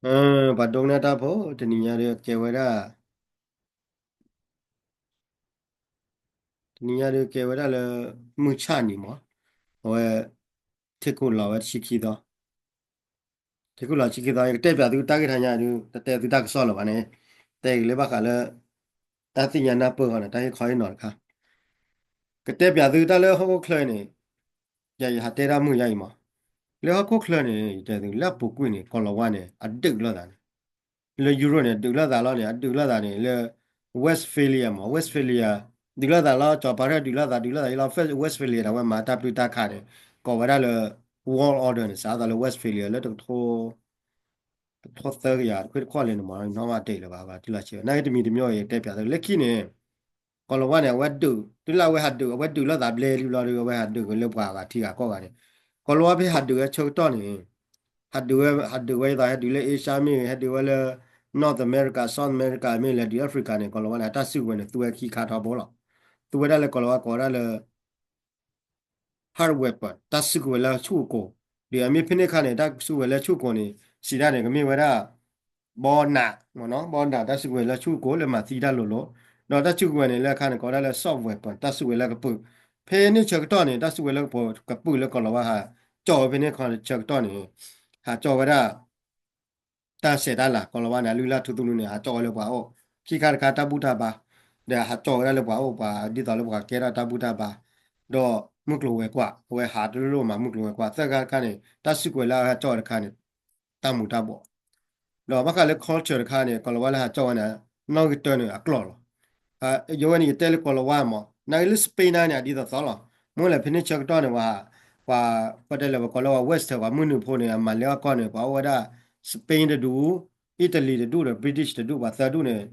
ပှၤဒိကနၣ်တၢ်ဖိ တနံၤညါဒီးကဲဝဲဒၣ် တနံၤညါဒီးကဲဝဲဒၣ်လၢ မုၢ်ဆၣ်နံၤမး, အဝဲ ထံခိၣ်လီၤဝဲတဆံခံသီ, ထံခိၣ်လီၤဆံခံသီ ယကတဲပၠးသုတၢ်ဂ့ၢ်တခါညါဒီး တတဲသုတၢ်ကစီၣ်လၢၤဘၣ်န့ၣ်, တဲက့ၤလၢဘၣ်ဃးလၢ တၢ်သ့ၣ်ညါနၢ်ပၢၢ်ဃီန့ၣ် တၢ်ဟ့ၣ်ခီဟ့ၣ်နီၤတခါ, ကတဲပၠးသုတၢ်လၢဟီၣ်ခိၣ်ချၢန့ၣ်, ယဟးတဲတၢ်မုာ်ယါအံၤမး, လၢဟီၣ်ခိၣ်ချၢန့ၣ် ယတဲသုလၢအပူၤကွံာ်န့ၣ် ကီၤလၤဝါန့ၣ် အဒုးလိာ်သးန့ၣ် လၢ Europe န့ၣ် ဒုးလိာ်သးလီၤန့ၣ် အဒုးလိာ်သးန့ၣ် လၢ Westphalia မး Westphalia ဒုးလိာ်သးလီၤ ကၠီၤပၤရဲၣ်ဒုးလိာ်သး ဒုးလိာ်သးလီၤ Westphalia န့ၣ် အဝဲမၤတၢ်ပျုၢ်တၢ်ခးန့ၣ် ကိးဝဲဒၣ်လၢ world order န့ၣ် စးသးလၢ Westphalia လၢတကထိ တကထိသၢကယၤ တခွ့ၣ်တခီၣ်လဲၣ်န့ၣ်မး နီၣ်ဘၣ်တ့ၢ်လၢၤဘၣ် ဘၣ်တုၤလီၤဆဲး နာ်က့တမံၤတမံၤအံၤ တဲပၠးသုလၢခံန့ၣ် ကီၤလၤဝါန့ၣ် အဝဲဒုး တုၤလၢအဝဲဟးဒုး အဝဲဒုးလိာ်သးဘျဲလံဘျီဒီး အဝဲဟးဒုးက့ၤလၢပှၤဂၤထံဂၤကီၢ်ဂၤန့ၣ် ကီၤလၤဝါဖဲဟးဒုးဝဲဆၢကတီၢ်န့ၣ် ဟးဒုးဝဲ ဟးဒုးဝဲအသး ဟဲဒုးလၢ Asia မ့ၢ်ဂ့ၤ ဟဲဒုးဝဲလၢ North America South America မ့ၢ်လဲၤဒုး Africa န့ၣ် ကီၤလၤဝါန့ၣ် အတၢ်စုကဝဲၤန့ၣ် သူဝဲခံခါထီဘိလီၤ. သူဝဲဒၣ်လၢကီၤလၤဝါကိးဝဲဒၣ်လၢ hard weapon တၢ်စုကဝဲၤလၢဆူၣ်ကိၤ ဒီးအမ့ၢ်ဖဲန့ၣ်အခါန့ၣ် တၢ်စုကဝဲၤလၢဆူၣ်ကိၤန့ၣ် စံးဒၣ်န့ၣ် ကမ့ၢ်ဝဲဒၣ် ဘီနး မ့ၢ်နီၤ ဘီနး တၢ်စုကဝဲၤလၢဆူၣ်ကိၤလၢမၤသံတၢ်လိၤလိၤ ဒီးတၢ်စုကဝဲၤန့ၣ် လၢအခါန့ၣ် ကိးဝဲဒၣ်လၢ soft weapon တၢ်စုကဝဲၤလၢကပုာ် ဖဲန့ၣ်ဆၢကတီၢ်န့ၣ် တၢ်စုကဝဲၤလၢကပုာ် ကပုာ်လၢကီၤလၤဝါဟး ကၠီၣ်ဝဲဖဲန့ၣ်ခီဆၢကတီၢ်န့ၣ် ဟးကၠီၣ်ဝဲဒၣ် တၢ်ဆဲးတၢ်လၤ ကီၤလၤဝါန့ၣ် အလုၢ်အလၢ်ထူသနူန့ၣ် ဟးကၠီၣ်ဝဲလၢပှၤအိၣ် ခံခါတခါတၢ်ဘူၣ်တၢ်ဘါ ဒီးဟးကၠီၣ်ဝဲဒၣ်လၢပှၤအိၣ်ပှၤ ဒ်သိးလၢပှၤကဲထီၣ်တၢ်ဘူၣ်တၢ်ဘါ ဒီးမုၢ်ကျိၤဝဲၤကွာ် အဝဲဟးတလိၣ်မၤမုၢ်ကျိၤဝဲၤကွာ် သၢခါတခါန့ၣ် တၢ်စုကဝဲၤလၢအဟးကၠီၣ်တခါန့ၣ် တၢ်မူၤတၢ်ဘှီး ဒီးဘၣ်ဃးလၢ culture တခါန့ၣ် ကီၤလၤဝါလၢဟးကၠီၣ်ဝဲန့ၣ် နီၣ်ဂံၢ်တၢန့ၣ်အကျိာ်လီၤ. ယဝဲန့ၣ် ယတဲလၢကီၤလၤဝါမး နာ်က့လၢ Spain န့ၣ် အဒ်သိးသိးလီၤ. မ့ၢ်လဲၣ်ဖဲန့ၣ်ဆၢကတီၢ်န့ၣ် ပှၤ ပှၤ ပတဲလၢပကိးလၢပှၤ Western ပှၤမုၢ်နုာ်ဖိန့ၣ် အမၤလဲအီၣ်ကီၢ်န့ၣ် ပှၤအိၣ်ဝဲဒၣ် Spain တဒူၣ် Italy တဒူၣ်ဒီး British တဒူၣ် ပှၤသၢဒူၣ်န့ၣ်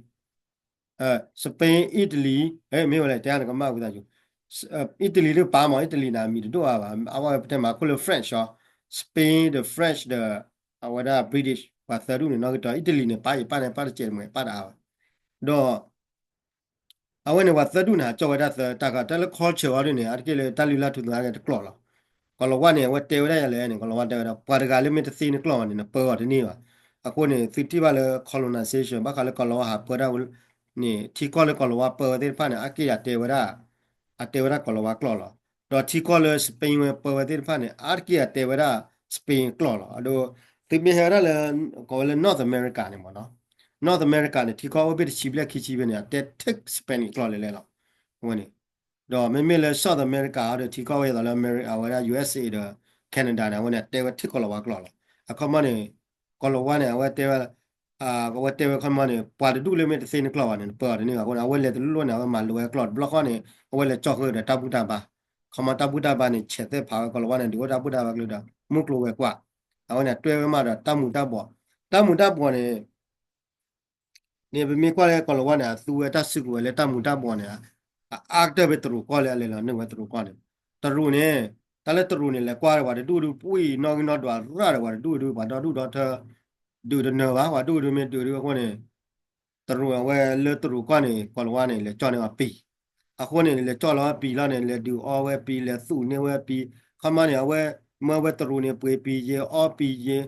Spain Italy မ့ၢ်ဝဲလဲၣ် တဲအါန့ၣ်ကမၣ်ဝံသးစူၤ Italy ဒုးပာ်မး Italy န့ၣ် အမံၤတဒိၣ်အါဘၣ် အဝဲပတဲမၤခိၣ်လၢ French အီၤ Spain ဒီး French ဒီး အဝဲဒၣ် British ပှၤသၢဒူၣ်န့ၣ် နီၢ်ကတီၢ် Italy န့ၣ် ပာ်ယပာ်န့ၣ် ပာ်တစဲးတမှဲၤပာ်တအါဘၣ် ဒီး အဝဲန့ၣ် ပှၤသၢဒူၣ်န့ၣ် ဟးကၠီၣ်ဝဲဒၣ်သၢ တၢ်ကတၢၢ်လၢ culture အီၤဒ်န့ၣ် အါတက့ၢ်လၢတၢ်လုၢ်လၢ်ထူသနူအါတက့ၢ်တကျိာ်လီၤ. ကီၤလၤဝါန့ၣ် အဝဲတဲဝဲဒၣ်ယၤလဲၣ်န့ၣ် ကီၤလၤဝါတဲဝဲဒၣ် ပှၤတဂၤလၢမ့ၢ်တသ့န့ၢ်ကျိာ်ဘၣ်န့ၣ် နပၢအီၤတန့ၢ်ဘၣ်. အဃိန့ၣ် သုထံၣ်ဘၣ်လၢ colonization ဘၣ်ဃးလၢကီၤလၤဝါဟးပၢတၢ်န့ၣ် ထံကီၢ်လၢကီၤလၤဝါပၢဝဲသ့ၣ်တဖၣ်န့ၣ် အါတက့ၢ်အတဲဝဲဒၣ် အတဲဝဲဒၣ်ကီၤလၤဝါကျိာ်လီၤ. ဒီးထံကီၢ်လၢ Spain ဝဲပၢဝဲသ့ၣ်တဖၣ်န့ၣ် အါတက့ၢ်အတဲဝဲဒၣ် Spain ကျိာ်လီၤ. အဒိ သုမ့ၢ်ဟဲဝဲဒၣ်လၢ ကိးဝဲလၢ North America န့ၣ်မ့ၢ်နီၤ North America န့ၣ် ထံကီၢ်အိၣ်ဘ့ၣ်တဆံဘျဲၣ်ခံဆံဘ့ၣ်န့ၣ် အတဲ take Spanish ကျိာ်လဲၤလဲၤလီၤ. အဝဲန့ၣ် ဒီးမ့မ့ၢ်လၢ South America အီၤဒီး ထံကီၢ်ဝဲအသိးလၢ အဝဲဒၣ် ယူအက်စ်အေ ဒီး Canada န့ၣ် အဝဲန့ၣ် အတဲဝဲ take ကီၤလၤဝါကျိာ်လီၤ. အခီပညီန့ၣ် ကီၤလၤဝါန့ၣ် အဝဲတဲဝဲ အဝဲတဲဝဲခီပညီန့ၣ် ပှၤတဒူၣ်လၢမ့ၢ်တသ့န့ၢ်ကျိာ်ဘၣ်န့ၣ် နပၢအီၤတန့ၢ်ဘၣ်အဃိန့ၣ် အဝဲလဲၤတလိၣ်န့ၣ် အဝဲမၤလိဝဲကျိာ်တဘျီဃီန့ၣ် အဝဲလဲၤကၠီၣ်ဃုာ်ဒီးတၢ်ဘူၣ်တၢ်ဘါ ခီပညီတၢ်ဘူၣ်တၢ်ဘါန့ၣ် ဆဲးသ့ၣ်ဖးဝဲကီၤလၤဝါန့ၣ် ဒုးအိၣ်တၢ်ဘူၣ်တၢ်ဘါကလုာ်ဒီး မုၢ်ကျိၤဝဲၤကွာ် အဝဲန့ၣ် တွဲဝဲမးဒီးတၢ်မူၤတၢ်ဘှီး တၢ်မူၤတၢ်ဘှီးန့ၣ် န့ၣ် ပမ့ၢ်ကွၢ်လၢကီၤလၤဝါန့ၣ် အသူဝဲတၢ်စုကဝဲၤလၢတၢ်မူၤတၢ်ဘှီးန့ၣ် အအါကတၢၢ်ဖဲတရူးကီၢ်လၢအလဲၤလီၤန့ၢ်ဝဲတရူးကီၢ်န့ၣ် တရူးန့ၣ် တၢ်လၢတရူးန့ၣ် လဲၤကွၢ်ဒီးပှၤတဒူၣ်ဒုး ပှံၢ်နီၣ်ဂံၢ်နီၣ်ဒွးရၣ်ဒီးပှၤတဒူၣ်ဒုး ပှၤဒီဒူၣ်ဒီထၢ ဒုးတနၢၤဘၣ် ပှၤဒူၣ်ဒုးမ့ၢ်ဒုးဒုးအဃိန့ၣ် တရူးအဝဲလၢတရူးကီၢ်န့ၣ် ကီၤလၤဝါန့ၣ် လဲၤကၠီၣ်န့ၢ်ဝဲပံၤ အဃိန့ၣ် လဲၤကၠီၣ်လီၤဝဲပံၤလီၤန့ၣ် လဲၤဒုးအီဝဲပံၤ လဲၤသူၣ်န့ၢ်ဝဲပံၤ ခီမီန့ၣ် အဝဲ မၢဝဲတရူးန့ၣ် ပှ့ၤပံၤယဲ အီပံၤယဲ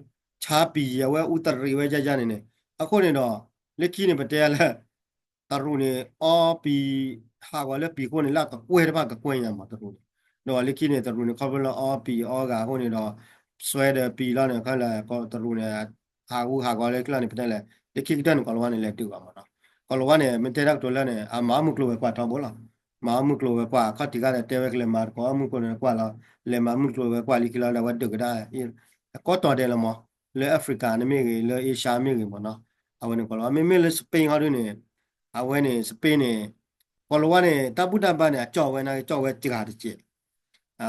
ဆါပံၤယဲ အဝဲအူတရံးဝဲယါယါန့ၣ်န့ၣ် အဃိန့ၣ်ဒီး လၢခံန့ၣ် ပတဲလၢ တရူးန့ၣ် အီပံၤ ဟးဂီၤလၢပံၤအဃိန့ၣ် လၢအကကွဲၢ်တဖၣ်ကကွဲၢ်ညါမးတရူးန့ၣ် ဒီးလၢခံန့ၣ် တရူးန့ၣ် ခီဖျိလၢအီပံၤအီဂၤအဃိန့ၣ်ဒီး စွဲဒီးပံၤလီၤန့ၣ် ခီလၢတရူးန့ၣ် ဟးဂူာ်ဟးဂီၤလၢခံလီၤန့ၣ် ပတဲလဲၣ် လၢခံကတၢၢ်န့ၣ် ကီၤလၤဝါန့ၣ် လဲၤဒုးဘၣ်မးနီၤ ကီၤလၤဝါန့ၣ် မ့ၢ်တဲတၢ်ကတိၤလၢန့ၣ် အမၤအီၣ်မုၢ်ကျိၤဝဲၤကွာ်ထီဘိလီၤ မၤအီၣ်မုၢ်ကျိၤဝဲၤကွာ် အခီၣ်ထံးခါဒီးတဲဝဲကလဲၤမၤတကိးအီၣ်မုၢ်ကျိၤဝဲၤကွာ်လီၤ လဲၤမၤမုၢ်ကျိၤဝဲၤကွာ်လံခံလီၤဒီး အဝဲဒုးကဒါ ကိးတီၤဒဲးလီၤမး လၢ Africa န့ၣ်မ့ၢ်ဂ့ၤ လၢ Asia မ့ၢ်ဂ့ၤမးနီၤ အဝဲန့ၣ်ကီၤလၤဝါ မ့မ့ၢ်လၢ Spain ဟီဒုန့ၣ် အဝဲန့ၣ် Spain န့ၣ် ကီၤလၤဝါန့ၣ် တၢ်ဘူၣ်တၢ်ဘါန့ၣ် အကၠီၣ်ဝဲန့ၣ် ကၠီၣ်ဝဲစှၤတကဲး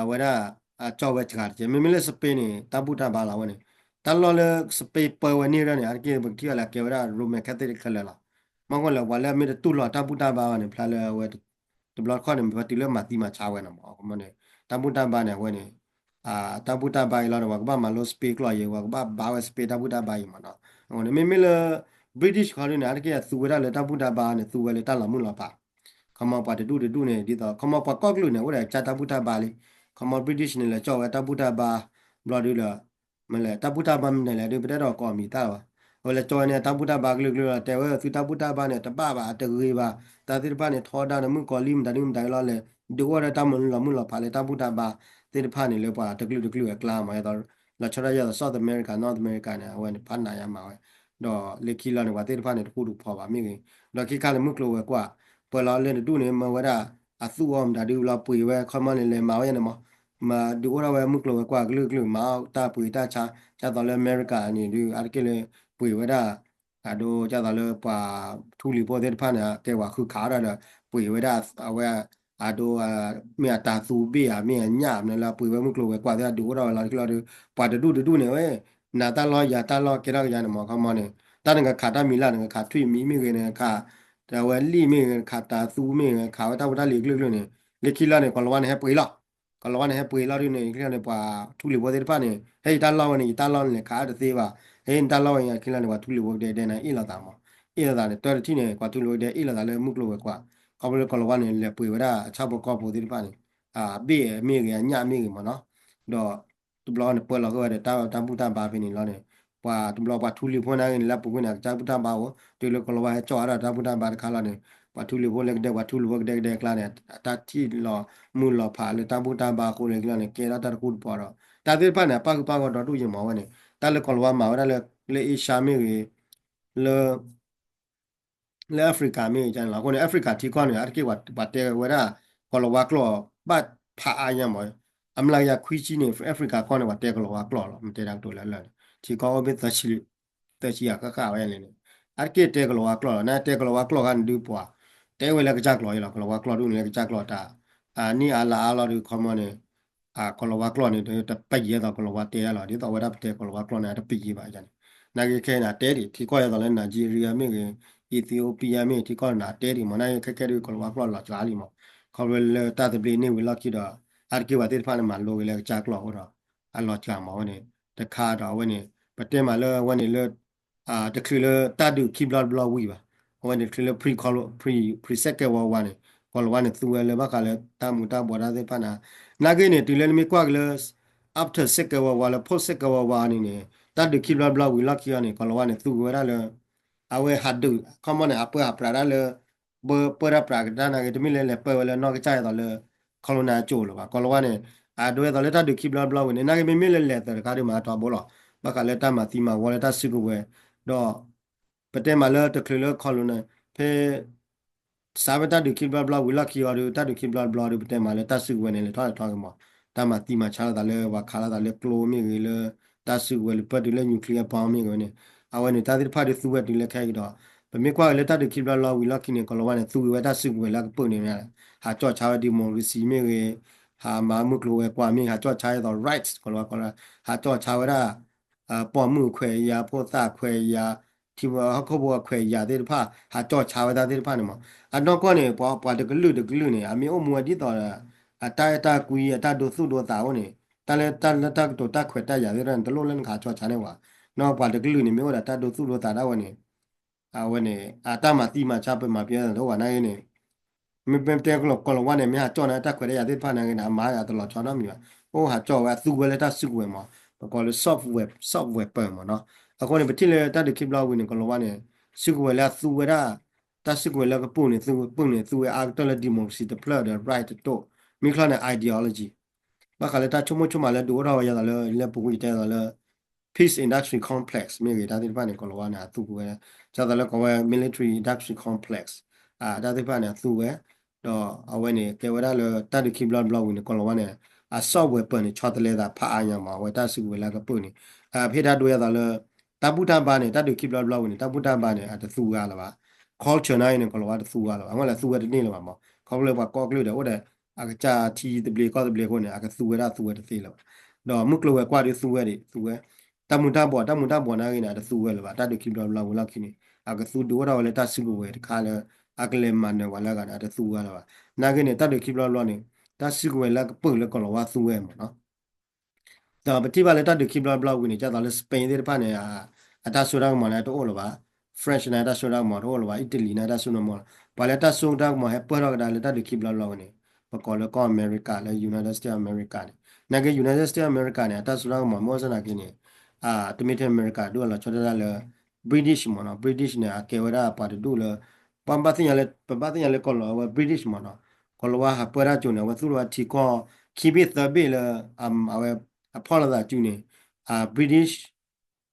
အဝဲဒၣ် အကၠီၣ်ဝဲစှၤတကဲး မ့မ့ၢ်လၢ Spain န့ၣ် တၢ်ဘူၣ်တၢ်ဘါလီၤအဝဲန့ၣ် တၢ်လီၢ်လၢ Spain ပၢဝဲန့ၢ်ဒၣ်န့ၣ် အါတက့ၢ်ပကထံၣ်အီၤလၢအကဲဝဲဒၣ် Roman Catholic ခဲလၢာ်လီၤ မ့ၢ်ဃိလၢပှၤလၢအမ့ၢ်တတူၢ်လိာ်တၢ်ဘူၣ်တၢ်ဘါဘၣ်န့ၣ် ဖျါလၢအဝဲ တဘျီတခီၣ်န့ၣ် ပတုၤလၢမၤသံမၤဆါဝဲန့ၣ်မး အဃိန့ၣ် တၢ်ဘူၣ်တၢ်ဘါန့ၣ် အဝဲန့ၣ် တၢ်ဘူၣ်တၢ်ဘါအံၤလီၤန့ၣ် ပှၤကဘၣ်မၤလိ Spain ကျိာ်အံၤ ပှၤကဘၣ်ဘါဝဲ Spain တၢ်ဘူၣ်တၢ်ဘါအံၤမးနီၤ အဃိန့ၣ် မ့မ့ၢ်လၢ British ခီဒုန့ၣ် အါတက့ၢ်အသူဝဲဒၣ်လၢတၢ်ဘူၣ်တၢ်ဘါန့ၣ် သူဝဲလၢတၢ်လီၤမုၢ်လီၤဖး ခီမီပှၤတဒူၣ်တဒူၣ်န့ၣ် ဒ်သိး ခီမီပှၤကီၢ်ကလုာ်န့ၣ် အိၣ်ဒီးကၠါတၢ်ဘူၣ်တၢ်ဘါလံ ခီမီ British န့ၣ် လဲၤကၠီၣ်ဝဲတၢ်ဘူၣ်တၢ်ဘါ ဘျီဒုဒီး မ့ၢ်လဲၣ် တၢ်ဘူၣ်တၢ်ဘါမနုၤလဲၣ်ဒု ပတဲဒီးကိးမံၤတၢ်လီၤဘၣ် အဝဲလဲၤကၠီဝဲန့ၣ် တၢ်ဘူၣ်တၢ်ဘါကလုာ်ကလုာ်လီၤ တဲဝဲသုတၢ်ဘူၣ်တၢ်ဘါန့ၣ် တဘၣ်ဘၣ် တဂ့ၤဘၣ်, တၢ်သ့ၣ်တဖၣ်န့ၣ် ထီဒါန့ၣ် မုၣ်ကီၤလံၢ်မတၤဒုမတၤဒုလီၤလဲၣ်, ဒုးအိၣ်ဒီးတၢ်မၤလိလီၤမုၢ်လီၤဖးလၢတၢ်ဘူၣ်တၢ်ဘါသ့ၣ်တဖၣ်န့ၣ် လၢပှၤတကလုာ်တကလုာ်အကျါမး, လီၤဆီဒၣ်တၢ်ယဲၢ်သိး South America, North America န့ၣ် အဝဲန့ၣ် ဖးနးယါမးဝဲ, ဒီးလၢခံလီၤန့ၣ် ပှၤသ့ၣ်တဖၣ်န့ၣ် တဃူတဖိးဘၣ်မ့ၢ်ဂ့ၤ, ဒီးခံခါန့ၣ် မုၢ်ကျိၤဝဲၤကွာ် ပှဲၤလီၤလၢနဒူၣ်န့ၣ် မၢဝဲဒၣ် အသူၣ်အီၤမတၤဒုလီၤပှ့ၤဝဲ ခီမီန့ၣ် လဲၤမၤဝဲယဲန့ၣ်မး, မၤဒုးအိၣ်ထီၣ်ဝဲမုၢ်ကျိၤဝဲၤကွာ်ကလုာ်ကလုာ် မၤတၢ်ပှ့ၤတၢ်ဆါ, ဒ်သိးလၢအမဲရကၤန့ၣ်ဒုး အါတက့ၢ်လၢ ပှ့ၤဝဲဒၣ် အဒိ ဒ်သိးလၢပှၤထူလံၤဖိသ့ၣ်တဖၣ်န့ၣ် ကဲဝဲဃုခးအီၤဒီး ပှ့ၤဝဲဒၣ်အဝဲ အဒိ မ့ၢ်အတၤသူဘ့ၣ်ဧါ မ့ၢ်အညၣ်မနုၤလၢ ပှ့ၤဝဲမုၢ်ကျိၤဝဲၤကွာ်သ့ၣ်တဖၣ်ဒုးအိၣ်ထီၣ်ဝဲလီၤတက့ၢ်လီၤဒီး ပှၤတဒူၣ်တဒူၣ်န့ၣ်ဝဲ နၤတၢ်လီၢ်ယၤတၢ်လီၢ်ကဲထီၣ်ကယၤန့ၣ်မး ခီမီန့ၣ် တၢ်နကခးတၢ်မံၤလၢ် နကခးထွံၣ်မံၤမ့ၢ်ဂ့ၤ နကခး တဝဲလံၣ်မ့ၢ်ဂ့ၤ နကခးတၤသူမ့ၢ်ဂ့ၤ နကခးဝဲတၢ်ဖိတၢ်လံၤကလုာ်ကလုာ်န့ၣ် လၢခံလီၤန့ၣ် ကီၤလၤဝါန့ၣ်ဟဲပှ့ၤလီၤ ကီၤလၤဝါန့ၣ်ဟဲပှ့ၤလီၤဒုးန့ၣ် လၢခံလီၤန့ၣ် ပှၤထူလံၤဖိသ့ၣ်တဖၣ်န့ၣ် ဟဲအံၤတၢ်လီၢ်ဝဲန့ၣ် ယတၢ်လီၢ်န့ၣ်လဲၤခးအါတသ့ဘၣ်, ဟဲအံၤနတၢ်လီၢ်ဝဲန့ၣ် ခံလီၤန့ၣ် ပှၤထူလံၤဖိကဒဲကဒဲန့ၣ် အ့ၣ်လိာ်သးမး, အ့ၣ်လိာ်သးန့ၣ် တၢ်တထံၣ်န့ၣ် ပှၤထူလံၤဖိကဒဲအ့ၣ်လိာ်သးလၢမုၢ်ကျိၤဝဲၤကွာ်, ခီဖျိလၢကီၤလၤဝါန့ၣ် လဲၤပှ့ၤဝဲဒၣ်အဆၣ်ဖိကီၢ်ဖိသ့ၣ်တဖၣ်န့ၣ် အဘ့ၣ်မ့ၢ်ဂ့ၤ အညၣ်မ့ၢ်ဂ့ၤမးနီၤ, ဒီး တဘျီန့ၣ် ပၢလီၤဃုာ်ဝဲဒီးတၢ်ဘူၣ်တၢ်ဘါဖဲန့ၣ်လီၤန့ၣ်, ပှၤတဘျီပှၤထူလံၤဖိနာ်ဂ့ၤန့ၣ် လၢအပူၤကွံာ်န့ၣ် အကစၢ်ဘူၣ်တၢ်ဘါအိၣ် တုၤလၢကီၤလၤဝါဟဲကၠီၣ်အါထီၣ်တၢ်ဘူၣ်တၢ်ဘါတခါလီၤန့ၣ်, ပှၤထူလံၤဖိလၢကဒဲ ပှၤထူလံၤဖိကဒဲကဒဲအကျါန့ၣ် တၢ်ထံၣ်လီၤမုၢ်လီၤဖးလၢတၢ်ဘူၣ်တၢ်ဘါအဃိန့ၣ်လီၤန့ၣ် ကဲထီၣ်တၢ်တဃူတဖိးဒီး တၢ်သ့ၣ်တဖၣ်န့ၣ် အပၣ်ဃုာ်ပၣ်ဂီၢ်ဒီဒူၣ်ယဲၢ်မးဝဲန့ၣ်, တၢ်လၢကီၤလၤဝါမၤဝဲဒၣ်လၢ လၢအ့ရှါမ့ၢ်ဂ့ၤ, လၢ လၢ Africa မ့ၢ်ဂ့ၤန့ၣ်လီၤ. အဃိန့ၣ် Africa ထံကီၢ်န့ၣ် အါတက့ၢ်ပှၤတဲဝဲဒၣ် ကီၤလၤဝါကျိာ်ဘၣ်ဖးအါညါမး, အမျးကယၤခွံဆံန့ၣ် Africa ကီၢ်န့ၣ် ပှၤတဲကီၤလၤဝါကျိာ်လီၤ. မ့ၢ်တဲတၢ်ကတိၤလၢလၢာ်န့ၣ် ထံကီၢ်အိၣ်ဘ့ၣ်သၢဆံ သၢဆံယၤဃၣ်ဃၣ်ဝဲလဲၣ်န့ၣ်, အါတက့ၢ်တဲကီၤလၤဝါကျိာ်လီၤ. နတဲကီၤလၤဝါကျိာ်ခါန့ၣ်ဒုးပှၤ တဲဝဲလၢကစၢ်ကျိာ်အံၤလီၤ. ကီၤလၤဝါကျိာ်ဒုးန့ၣ်လၢကစၢ်ကျိာ်တၢ် အနံၣ်အါလါအါလီၤဒုး ခီမီန့ၣ် ကီၤလၤဝါကျိာ်န့ၣ် တပယံၤအသိးကီၤလၤဝါတဲလီၤ. ဒ်သိးဝဲဒၣ်ပတဲကီၤလၤဝါကျိာ်န့ၣ် အတပယံၤဘၣ်န့ၣ်, နာ်က့ခဲအံၤန့ၣ် အတဲဒံး ထံကီၢ်ဒ်သိးလၢ Nigeria မ့ၢ်ဂ့ၤ, Ethiopia မ့ၢ်ဂ့ၤ ထံကီၢ်န့ၣ် အတဲဒံးမး နာ်က့ခဲခဲဒုးကီၤလၤဝါကျိာ်လီၤစှၤလံမး, ခီဖျိလၢတၢ်သဘျ့န့ၢ်ဝံၤလီၢ်ခံဒီး အါတက့ၢ်ပှၤသ့ၣ်တဖၣ်န့ၣ်မၤလိက့ၤလၢကစၢ်ကျိာ်အဃိဒီး အလီၤစှၤမးဝဲန့ၣ်, တခါဒီးအဝဲန့ၣ် ပတဲမးလၢအဝဲန့ၣ်လၢ တချုးလၢတၢ်ဒုးခံဘျီတဘျီဝံၤဘၣ်, အဝဲန့ၣ်တချုးလၢ pre pre pre Second World War န့ၣ် ကီၤလၤဝါန့ၣ်သူဝဲလၢဘၣ်ဃးလၢတၢ်မူၤတၢ်ဘှီးတၢ်သ့ၣ်တဖၣ်န့ၣ်, နာ်က့န့ၣ် တုၤလၢနမ့ၢ်ကွၢ်က့ၤလၢ after Second World War လၢ post Second World War န့ၣ်န့ၣ် တၢ်ဒုးခံဘျီတဘျီဝံၤလီၢ်ခံအီၤန့ၣ် ကီၤလၤဝါန့ၣ်သူက့ၤဝဲဒၣ်လၢ အဝဲဟးဒုး ခီမီန့ၣ် အပၢဟးပြးတၢ်လၢ ပၢပၢတၢ်ပြးကဒါနာ်က့ တမ့ၢ်လၢလဲၤပၢဝဲလၢနီၢ်ကစၢ်အသိးလၢ colonial ကၠိလၢၤဘၣ်. ကီၤလၤဝါန့ၣ် အဒိအသိးလၢတၢ်ဒုးခံဘျီတဘျီဝံၤန့ၣ် နာ်က့မ့မ့ၢ်လၢလဲၤသၢတခါဒုးမၤထီဘိလီၤ. ဘၣ်ဃးလၢတၢ်မၤသံမၤဝီလၢတၢ်စုကဝဲၤ ဒီး ပတဲမးလၢတချုးလၢ colonial ဖဲ စးဖဲတၢ်ဒုးခံဘျီတဘျီဝံၤလီၢ်ခံအီၤဒီး တၢ်ဒုးခံဘျီတဘျီဒီး ပတဲမးလၢတၢ်စုကဝဲၤန့ၣ် လဲၤထီၣ်လဲၤထီက့ၤမး, တၢ်မၤသံမၤဆါလိာ်သးလၢပှၤခးလိာ်သးလၢကျိမ့ၢ်ဂ့ၤ လၢတၢ်စုကဝဲၤလၢပၢတုၤလၢ nuclear bomb မ့ၢ်ဂ့ၤန့ၣ်, အဝဲန့ၣ်တၢ်သ့ၣ်တဖၣ်ဒီးသူဝဲတုၤလၢခဲအံၤဒီး ပမ့ၢ်ကွၢ်က့ၤလၢတၢ်ဒုးခံဘျီတဘျီဝံၤလီၢ်ခံန့ၣ် ကီၤလၤဝါန့ၣ် သူက့ၤဝဲတၢ်စုကဝဲၤလၢအကပၢၢ်န့ၣ် ဟးကၠီၣ်ဆါဝဲ democracy မ့ၢ်ဂ့ၤ, ဟးမၤမုၢ်ကျိၤဝဲၤကွာ်မ့ၢ်ဂ့ၤ ဟးကၠီၣ်ဆါဝဲဒၣ် rights ကီၤလၤဝါ ဟးကၠီၣ်ဆါဝဲဒၣ် ပိာ်မုၣ်အခွဲးအယာ် ဖိသၣ်ခွဲးယာ် ထံဖိဟီၣ်ခိၣ်ဖိအခွဲးယာ်သ့ၣ်တဖၣ် ဟးကၠီၣ်ဆါဝဲဒၣ်သ့ၣ်တဖၣ်န့ၣ်မး, အနီၢ်ကီၢ်န့ၣ် ပှၤ ပှၤတကလုာ်တကလုာ်န့ၣ် အမ့ၢ်အိၣ်မူဝဲဒ်သိး အတၢ်အဲၣ်တၢ်ကွံ အတၢ်ဒိသူၣ်ဒိသးအိၣ်န့ၣ် တၢ်လၢ တၢ်လၢတၢ်ကတိၤတၢ်ခွဲးတၢ်ယာ်သ့ၣ်တဖၣ်န့ၣ် တလိၣ်လၢနကဟးကၠီၣ်ဆါန့ၢ်ဝဲ, နီၢ်ပှၤတကလုာ်န့ၣ် မ့ၢ်အိၣ်ဒီးတၢ်ဒိသူၣ်ဒိသးဒၣ်ဝဲန့ၣ် အဝဲန့ၣ် အတၢ်မၤသံမၤဆါပမၤပျဲသးတအိၣ်ဘၣ်နာ်ဂ့ၤန့ၣ် မ့မ့ၢ်တဲကီၤလၤဝါန့ၣ် မ့ၢ်ဟးကၠီၣ်န့ၢ်တၢ်ခွဲးတၢ်ယာ်သ့ၣ်တဖၣ်နာ်ဂ့ၤန့ၣ် အမၤအတလီၤဆီနီတမံၤဘၣ်. အိၣ်ဟးကၠီၣ်ဝဲ အသူဝဲလၢတၢ်စုကဝဲၤမး ပကိးလၢ soft weapon မးနီၤ. အဃိန့ၣ် ပထံၣ်လၢတၢ်ဒုးခံဘျီဝံၤန့ၣ် ကီၤလၤဝါန့ၣ် စုကဝဲၤလၢအသူဝဲဒၣ် တၢ်စုကဝဲၤလၢကပုာ်န့ၣ် သူပုာ်န့ၣ် သူဝဲအါကတၢၢ်လၢ democracy တဖျၢၣ်ဒီး right တတိၢ် မ့ၢ်ချီန့ၣ် ideology ဘၣ်ဃးလၢတၢ်ဆိကမိၣ်ဆိကမးလၢဒုးအိၣ်ထီၣ်ဝဲယၤသိးလၢ လၢပူၤကွံာ်ယတဲသိးလၢ Peace Industry Complex မ့ၢ်ဂ့ၤတၢ်သ့ၣ်တဖၣ်န့ၣ် ကီၤလၤဝါန့ၣ် အသူကဝဲ ဒ်သိးလၢကိးဝဲ military industry complex တၢ်သ့ၣ်တဖၣ်န့ၣ် အသူဝဲ ဒီးအဝဲန့ၣ် ကဲဝဲဒၣ်လၢတၢ်ဒုးခံဘျီတဘျီဝံၤန့ၣ် ကီၤလၤဝါန့ၣ် အ soft weapon န့ၣ် ဆီတလဲသးဖးအါညါမး အဝဲတၢ်စုကဝဲၤလၢအကပုာ်န့ၣ် ဖဲတၢ်ဒိယၤသိးလၢ တၢ်ဘူၣ်တၢ်ဘါန့ၣ် တၢ်ဒုးခံဘျီတဘျီဝံၤန့ၣ် တၢ်ဘူၣ်တၢ်ဘါန့ၣ် အတသူဂၤလၢၤဘၣ်. culture နာ်ဂ့ၤန့ၣ် ကီၤလၤဝါတသူဂၤလၢၤဘၣ် အဝဲလၢသူဝဲတန့ၢ်လၢၤဘၣ်မး ခီဖျိလၢပှၤကိးကလုာ်ဒီးအိၣ်ဒီး အကစၢ်ထံသဘျ့ကီၢ်သဘျ့အဃိန့ၣ် အကသူဝဲဒၣ်သူဝဲတသ့လၢၤဘၣ်. ဒီးမုၢ်ကျိၤဝဲၤကွာ်ဒုးသူဝဲဒံး သူဝဲ တၢ်မူၤတၢ်ဘှီး တၢ်မူၤတၢ်ဘှီးနာ်ဂ့ၤန့ၣ် အတသူဝဲလၢၤဘၣ် တၢ်ဒုးခံဘျီတဘျီဝံၤလီၢ်ခံန့ၣ် အကသူဒုးအိၣ်ထီၣ်ဝဲလၢတၢ်စုကဝဲၤတခါလၢ အကလဲၤမၤနၢၤပှၤလၢအဂၤန့ၣ် အတသူဝဲလၢၤဘၣ်. နာ်ဂ့ၤန့ၣ် တၢ်ဒုးခံဘျီတဘျီန့ၣ် တၢ်စုကဝဲၤလၢအကပုာ်လၢကီၤလၤဝါသူဝဲမးနီၤ ဒီးပထံၣ်ဘၣ်လၢတၢ်ဒုးခံဘျီတဘျီဝံၤန့ၣ် ဒ်သိးလၢ Spain သ့ၣ်တဖၣ်န့ၣ် အတၢ်စိတၢ်ကမီၤန့ၣ် တအိၣ်လၢၤဘၣ်. French န့ၣ် အတၢ်စိတၢ်ကမီၤတအိၣ်လၢၤဘၣ်. Italy န့ၣ် အတၢ်စိတၢ်ကမီၤ ပှၤလၢတၢ်စိတၢ်ကမီၤဟဲပၢၢ်ထီၣ်ကဒါလၢတၢ်ဒုးခံဘျီတဘျီဝံၤန့ၣ် ပကိးလၢကီၢ်အမဲရကၤလၢ United States of America န့ၣ် နာ်ဂ့ၤ United States of America န့ၣ် အတၢ်စိတၢ်ကမီၤမ့ၢ်အိၣ်စ့ၢ်နာ်က့န့ၣ် တမ့ၢ်ထဲအမဲရကၤဒိၣ်လီၤဆီဒၣ်တၢ်လၢ British မ့ၢ်နီၤ, British န့ၣ် အကဲဝဲဒၣ်ပှၤတဒူၣ်လၢ ပှၤဘၣ်သ့ၣ်ညါလၢ ပဘၣ်သ့ၣ်ညါလၢကီၢ်လီၤ အဝဲ British မ့ၢ်နီၤ, ကီၢ်လီၤဝါဟးပၢတၢ်ကၠိန့ၣ် အဝဲသူၣ်ထီၣ်ဝဲထံကီၢ် ခံဘ့ၣ်သၢဘ့ၣ်လၢ အဝဲ အဖီၣ်လိာ်သးစုန့ၣ် British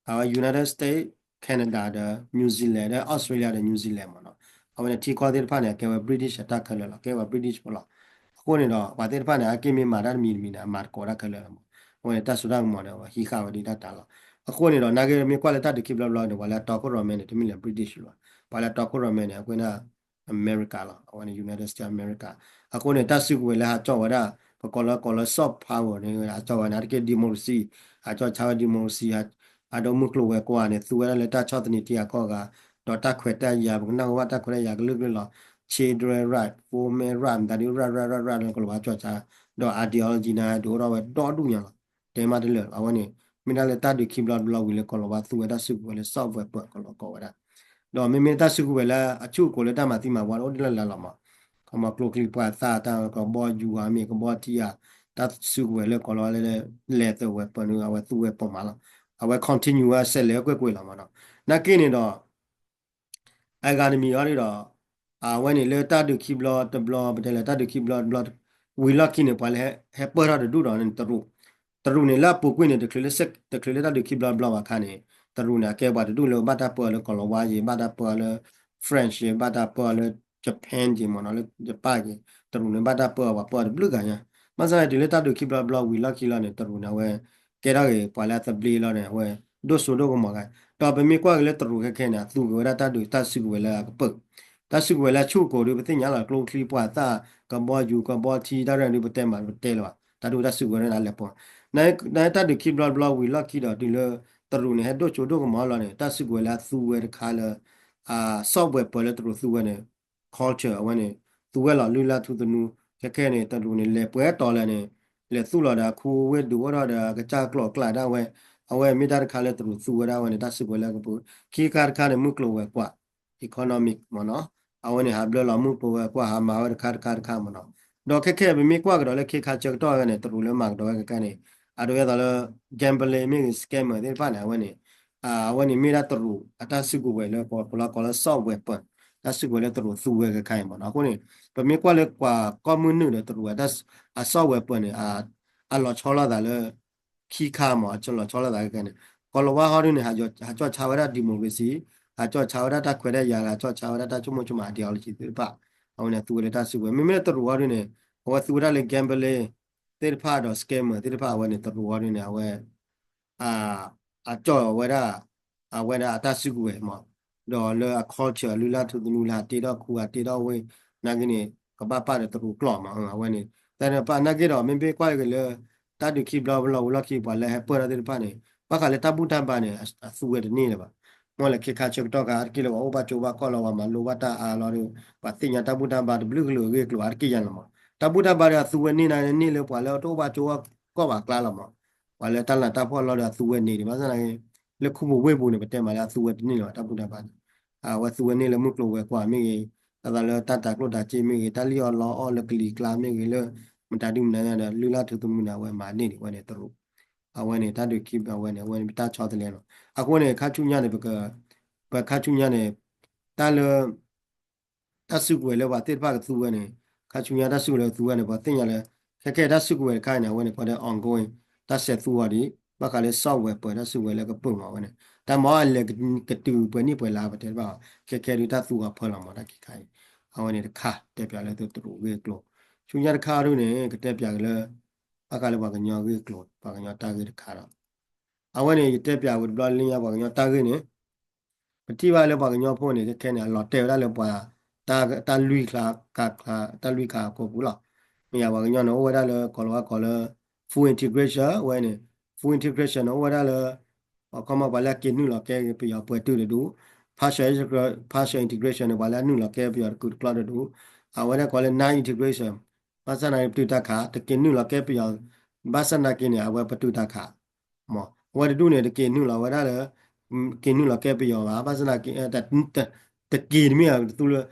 အဝဲ United States, Canada ဒီး New Zealand ဒီး Australia ဒီး New Zealand မ့ၢ်နီၤ, အဝဲန့ၣ်ထံကီၢ်သ့ၣ်တဖၣ်န့ၣ် အကဲဝဲ British အတၢ်ခဲလၢာ်လီၤ, ကဲဝဲ British ဖိလီၤ. အဃိန့ၣ်ဒီး ပှၤသ့ၣ်တဖၣ်န့ၣ် အက့ၢ်မ့ၢ်မၤတၢ်တမံၤတမံၤန့ၣ် အမၤသကိးတၢ်ခဲလၢာ်လီၤမး, အဝဲန့ၣ်တၢ်စိတၢ်ကမီၤန့ၣ် အဝဲဟံးဃာ်ဝဲဒ်တၢ်တၢ်လီၤ. အဃိန့ၣ်ဒီး နာ်က့မ့ၢ်ကွၢ်လၢတၢ်ဒုးခံဘျီဘျီန့ၣ် ပှၤလၢအတီခိၣ်ရိၣ်မဲန့ၣ် တမ့ၢ်လၢ British လီၤ, ပှၤလၢအတီခိၣ်ရိၣ်မဲန့ၣ် အကွဲးန့ၣ် America လီၤ, အဝဲန့ၣ် United States America. အဃိန့ၣ် တၢ်စုကဝဲၤလၢဟးကၠီၣ်ဝဲဒၣ် ပကိးလၢကိးလၢ soft power န့ၣ် ဟးကၠီၣ်ဝဲန့ၣ် အါတက့ၢ် democracy, ဟးကၠီၣ်ဆါဝဲ democracy, အဒိမုၢ်ကျိၤဝဲၤကွာ်န့ၣ် သူဝဲဒၣ်လၢတၢ်ဆီၣ်သနံးထံအကီၢ်ဂၤ, ဒီးတၢ်ခွဲးတၢ်ယာ် ပကနၢ်ဟူဘၣ်တၢ်ခွဲးတၢ်ယာ်ကလုာ်ကလုာ်လီၤ, children right, women right, မတၤဒ် right right right right န့ၣ် ကီၢ်လီၤဝါကၠီၣ်ဆါ, ဒီး ideology န့ၣ် ဒုးအိၣ်ထီၣ်ဝဲဒီဒူၣ်ညါလီၤ, တဲမးတလၢာ်လီၤ. အဝဲန့ၣ် မ့ၢ်ဒၣ်လၢတၢ်ဒုးခံဘျီတဘျီဝံၤလၢကီၢ်လီၤဝါသူဝဲတၢ်စုကဝဲၤလၢ soft weapon ကီၢ်လီၤကိးဝဲဒၣ် ဒီးမ့မ့ၢ်တၢ်စုကဝဲၤလၢအဆူၣ်ကိးလၢတၢ်မၤသံမၤဝီန့ၣ် အိၣ်ဒ်လၢ်လၢ်လီၤမး, ခီမီကျိချံပှၢ်သၣ် တၢ်ကဘီယူၤဧါ မ့ၢ်ကဘီထံဧါ, တၢ်စုကဝဲၤလၢ ကီၢ်လီၤဝါလၢ lethal weapon န့ၣ် အဝဲသူဝဲပိာ်မးလီၤ. အဝဲ continue ဝဲ ဆက်လက် ကွ့ၢ်ကွ့ၢ်လီၤမးနီၤ. နာ်က့န့ၣ်ဒီး အဂၤတမံၤအံၤဒီး အဝဲန့ၣ်လၢတၢ်ဒုးခံဘျီတဘျီ ပတဲလၢတၢ်ဒုးခံဘျီတဘျီ ဝံၤလီၢ်ခံန့ၣ် ပှၤလၢဟဲပၢၢ်ထီၣ်တဒူၣ်ဒီးန့ၣ် တရူး, တရူးန့ၣ်လၢအပူၤကွံာ်န့ၣ် တချုးလၢတၢ်ဒုးခံဘျီတဘျီဘၣ်အခါန့ၣ် တရူးန့ၣ် အကဲပှၤတဒူၣ်လၢဘၣ်တၢ်ပၢအီၤလၢကီၢ်လီၤဝါက့ၤ ဘၣ်တၢ်ပၢအီၤလၢ French က့ၤ ဘၣ်တၢ်ပၢအီၤလၢ Japan က့ၤမ့ၢ်နီၤ လၢ Japan က့ၤ တရူးန့ၣ် ဘၣ်တၢ်ပၢအီၤ ပှၤပၢအီၤတဘျုးဂၤညါ, ဘၣ်ဆၣ်န့ၣ်တုၤလၢတၢ်ဒုးခံဘျီတဘျီဝံၤလီၢ်ခံလီၤန့ၣ် တရူးန့ၣ် အဝဲ ကဲထီၣ်က့ၤပှၤလၢအသဘျ့လီၤန့ၣ် အဝဲ ဒိၣ်စိဒိၣ်ကမီၤဂၤ, ဒီးပမ့ၢ်ကွၢ်က့ၤလၢတရူးခဲခဲန့ၣ် အသူက့ၤဝဲဒၣ်တၢ်ဒုးတၢ်စုကဝဲၤလၢအကပၢၢ်, တၢ်စုကဝဲၤလၢအဆူၣ်ကိးဒီး ပသ့ၣ်ညါလီၤ ကျိချံပှၢ်သၣ် ကဘီယူၤ ကဘီထံ တၢ်ရဲၣ်ဒုး ပတဲမးပတဲလၢၤဘၣ် တၢ်ဒုးတၢ်စုကဝဲၤန့ၣ် အလဲၤပိာ်, နတၢ်ဒုးခံဘျီတဘျီဝံၤလီၢ်ခံဒီးတုၤလၢ တရူးန့ၣ် ဟဲဒိၣ်စိဒိၣ်ကမီၤလီၤန့ၣ် တၢ်စုကဝဲၤလၢအသူဝဲတခါလၢ soft weapon လၢတရူးသူဝဲန့ၣ် culture အဝဲန့ၣ် သူဝဲလီၤလုၢ်လၢ်ထူသနူ, ခဲခဲန့ၣ် တရူးန့ၣ် လဲၤပှဲၤတီၤလၢာ်န့ၣ် လဲၤသူၣ်လီၤဒီးအခူအဝ့ၢ်ဒုးအိၣ်ထီၣ်ဒီးအကစၢ်ကျိာ်အကျါဒၣ်ဝဲ, အဝဲမ့ၢ်တၢ်တခါလၢတရူးသူဝဲဒၣ်ဝဲန့ၣ် တၢ်စုကဝဲၤလၢအကပၢၢ်, ခံခါတခါန့ၣ် မုၢ်ကျိၤဝဲၤကွာ် economic မ့ၢ်နီၤ, အဝဲန့ၣ်ဟးဘျၢလီၤမုၢ်ကျိၤဝဲၤကွာ် ဟးမၤဝဲတခါတခါတခါမ့ၢ်နီၤ, ဒီးခဲခဲပမ့ၢ်ကွၢ်ကဒီးလၢခ့ခါဆၢကတီၢ်ဝဲန့ၣ် တရူးလၢမၤကဒီးဝဲခဲခဲန့ၣ် အဒိယဲသိးလၢ gambling မ့ၢ်ဂ့ၤ scammer သ့ၣ်တဖၣ်န့ၣ် အဝဲန့ၣ် အဝဲန့ၣ်မ့ၢ်ဒၣ်တရူးအတၢ်စုကဝဲၤလၢကိးလီၤကိးလၢ soft weapon တၢ်စုကဝဲၤလၢတရူးသူဝဲခဲခဲအံၤမ့ၢ်နီၤ, အဃိန့ၣ် ပမ့ၢ်ကွၢ်လၢပှၤကိးမုၢ်နုာ်ဒီးတရူးအ soft weapon န့ၣ် အလီၤဆီလိာ်သးလၢ ခံခါမ့ၢ် အလီၤဆီလိာ်သးခဲခဲန့ၣ် ကီၢ်လီၤဝါဟီဒုန့ၣ် ဟးကၠီၣ်ဆါဝဲဒၣ် democracy ဟးကၠီၣ်ဆါဝဲဒၣ်တၢ်ခွဲးတၢ်ယာ် ဟးကၠီၣ်ဆါဝဲဒၣ်တၢ်ဆိကမိၣ်ဆိကမး ideology သ့ၣ်တဖၣ် အဝဲန့ၣ်သူဝဲလၢတၢ်စုကဝဲၤ မ့မ့ၢ်လၢတရူးဟီဒုန့ၣ် အဝဲသူဝဲဒၣ်လၢ gambling သ့ၣ်တဖၣ်ဒီး scammer သ့ၣ်တဖၣ်အဝဲန့ၣ် တရူးဟီဒုန့ၣ် အဝဲ အကၠီၣ်ဝဲဒၣ် အဝဲဒၣ်အတၢ်စုကဝဲၤမး ဒီးလၢအ culture အလုၢ်လၢ်ထူသနူလၢဟးတ့ထီၣ်ခူဟးတ့ထီၣ်ဝ့ၢ် နာ်က့န့ၣ် ကဘၣ်ပာ်ဒီးတရူးကျိာ်မး အဝဲန့ၣ် တၢ်န့ၣ်ပာ်နာ်က့ဒီး မ့မ့ၢ်ကွၢ်က့ၤလၢ တၢ်ဒုးခံဘျီတဘျီဝံၤလီၢ်ခံ ပှၤလၢဟဲပၢၢ်ထီၣ်သ့ၣ်တဖၣ်န့ၣ် ဘၣ်ဃးလၢတၢ်ဘူၣ်တၢ်ဘါန့ၣ် အသူဝဲတန့ၢ်လၢၤဘၣ် မ့ၢ်လၢခ့ခါဆၢကတီၢ်ခါ အါတက့ၢ်လၢပှၤအိၣ်ဘၣ်ကၠိဘၣ်ကီၢ်လီၤ ပှၤမၤလိဘၣ်တၢ်အါလီၤဒီး ပှၤသ့ၣ်ညါတၢ်ဘူၣ်တၢ်ဘါတဘျုးကလုာ်အဂ့ၢ်အကျိၤအါတက့ၢ်ညါလီၤမး တၢ်ဘူၣ်တၢ်ဘါဒီးအသူဝဲန့ၢ်န့ၣ် န့ၢ်လၢပှၤလၢတအိၣ်ဘၣ်ကၠိဘၣ်ကီၢ်ဘၣ်အကျါလီၤမး ပှၤလၢတၢ်လၤတၢ်ဖှီၣ်လီၤဒီးအသူဝဲန့ၢ်ဒံး ဘၣ်ဆၣ်သနာ်က့ လၢခူပူၤဝ့ၢ်ပူၤန့ၣ် ပတဲမးလၢအသူဝဲတန့ၢ်လၢၤဘၣ် တၢ်ဘူၣ်တၢ်ဘါန့ၣ် အဝဲသူဝဲန့ၢ်လၢမုၢ်ကျိၤဝဲၤကွာ်မ့ၢ်ဂ့ၤ အသးလၢတၢ်တၤကျိၣ်တၤစ့မ့ၢ်ဂ့ၤ တၢ်လံၣ်အီၣ်လီအီၣ်လၢကလံၤကျါမ့ၢ်ဂ့ၤလၢ မတၤဒုမနုၤဒီး လုၢ်လၢ်ထူသနူန့ၣ် အဝဲမၤန့ၢ်ဒံးဝဲန့ၣ်တရူး အဝဲန့ၣ် တၢ်ဒုးခံဘျီဝဲန့ၣ် အဝဲန့ၣ် ပတၢ်ဆီတလဲလီၤ အဃိန့ၣ် ခါဆူညါန့ၣ် ပ ပခါဆူညါန့ၣ် တၢ်လၢ တၢ်စုကဝဲၤလၢပှၤသ့ၣ်တဖၣ်ကသူဝဲန့ၣ် ခါဆူညါတၢ်စုကဝဲၤလၢကသူဝဲန့ၣ် ပှၤသ့ၣ်ညါလၢ ခဲခဲတၢ်စုကဝဲၤတခါန့ၣ် အဝဲန့ၣ် ကိးဒီး ongoing တၢ်ဆဲးသူအီၤဒံး ဘၣ်ဃးလၢ soft weapon တၢ်စုကဝဲၤလၢကပၢၢ်မးဝဲန့ၣ် တၢ်မၤအီၤအလဲၤကတုၤပှဲၤနံၣ်ပှဲၤလါ ပတဲတဘၣ်ဘၣ် ခဲခဲဒုးတၢ်သူအီၤဖၢလီၤမး တၢ်ခံခါအံၤ အဝဲန့ၣ်တခါ တဲပၠးလၢတရူးအဂ့ၢ်အကျိၤ ဆူညါတခါဒုန့ၣ် ကတဲပၠးက့ၤလၢ ဘၣ်ဃးလၢပှၤကညီဂ့ၢ်အကျိၤ ပှၤကညီတၢ်ဂ့ၢ်တခါဒီး အဝဲန့ၣ် ယတဲပၠးဝဲတဘျီလၢညါ ပှၤကညီတၢ်ဂ့ၢ်န့ၣ် ပထံၣ်ဘၣ်လၢပှၤကညီဖိန့ၣ် ခဲခဲန့ၣ် အလီၤတဲာ်ဝဲဒၣ်လၢပှၤ တၢ် တၢ်လွံၢ်ခါ က တၢ်လွံၢ်ခါအကိာ်ပူၤလီၤ. မ့ၢ်ယၤပှၤကညီန့ၣ် အိၣ်ဝဲဒၣ်လၢ ကီၤလၤဝါကိးလၢ full integration ဝဲန့ၣ် full integration န့ၣ် အိၣ်ဝဲဒၣ်လၢ ပှၤခီမီပှၤလၢအက့ၤနုာ်လီၤကဲပယီၤပှဲၤတုာ်တဒူၣ်, partial integration ပှၤလၢအနုာ်လီၤကဲပယီၤတကုာ်တကျီၢ်တဒူၣ်, အဝဲဒၣ်ကိးလၢ non integration ဘၣ်ဆၣ်သနာ်က့ပတုာ်တၢ်ခး တက့ၤနုာ်လီၤကဲပယီၤ ဘၣ်ဆၣ်သနာ်က့န့ၣ် အဝဲပတုာ်တၢ်ခး မ့ၢ် အဝဲတဒူၣ်န့ၣ် တက့ၤနုာ်လီၤဝဲဒၣ်လၢ က့ၤနုာ်လီၤကဲပယီၤဘၣ် ဘၣ်ဆၣ်သနာ်က့ တက့ၤတမ့ၢ်သူလၢ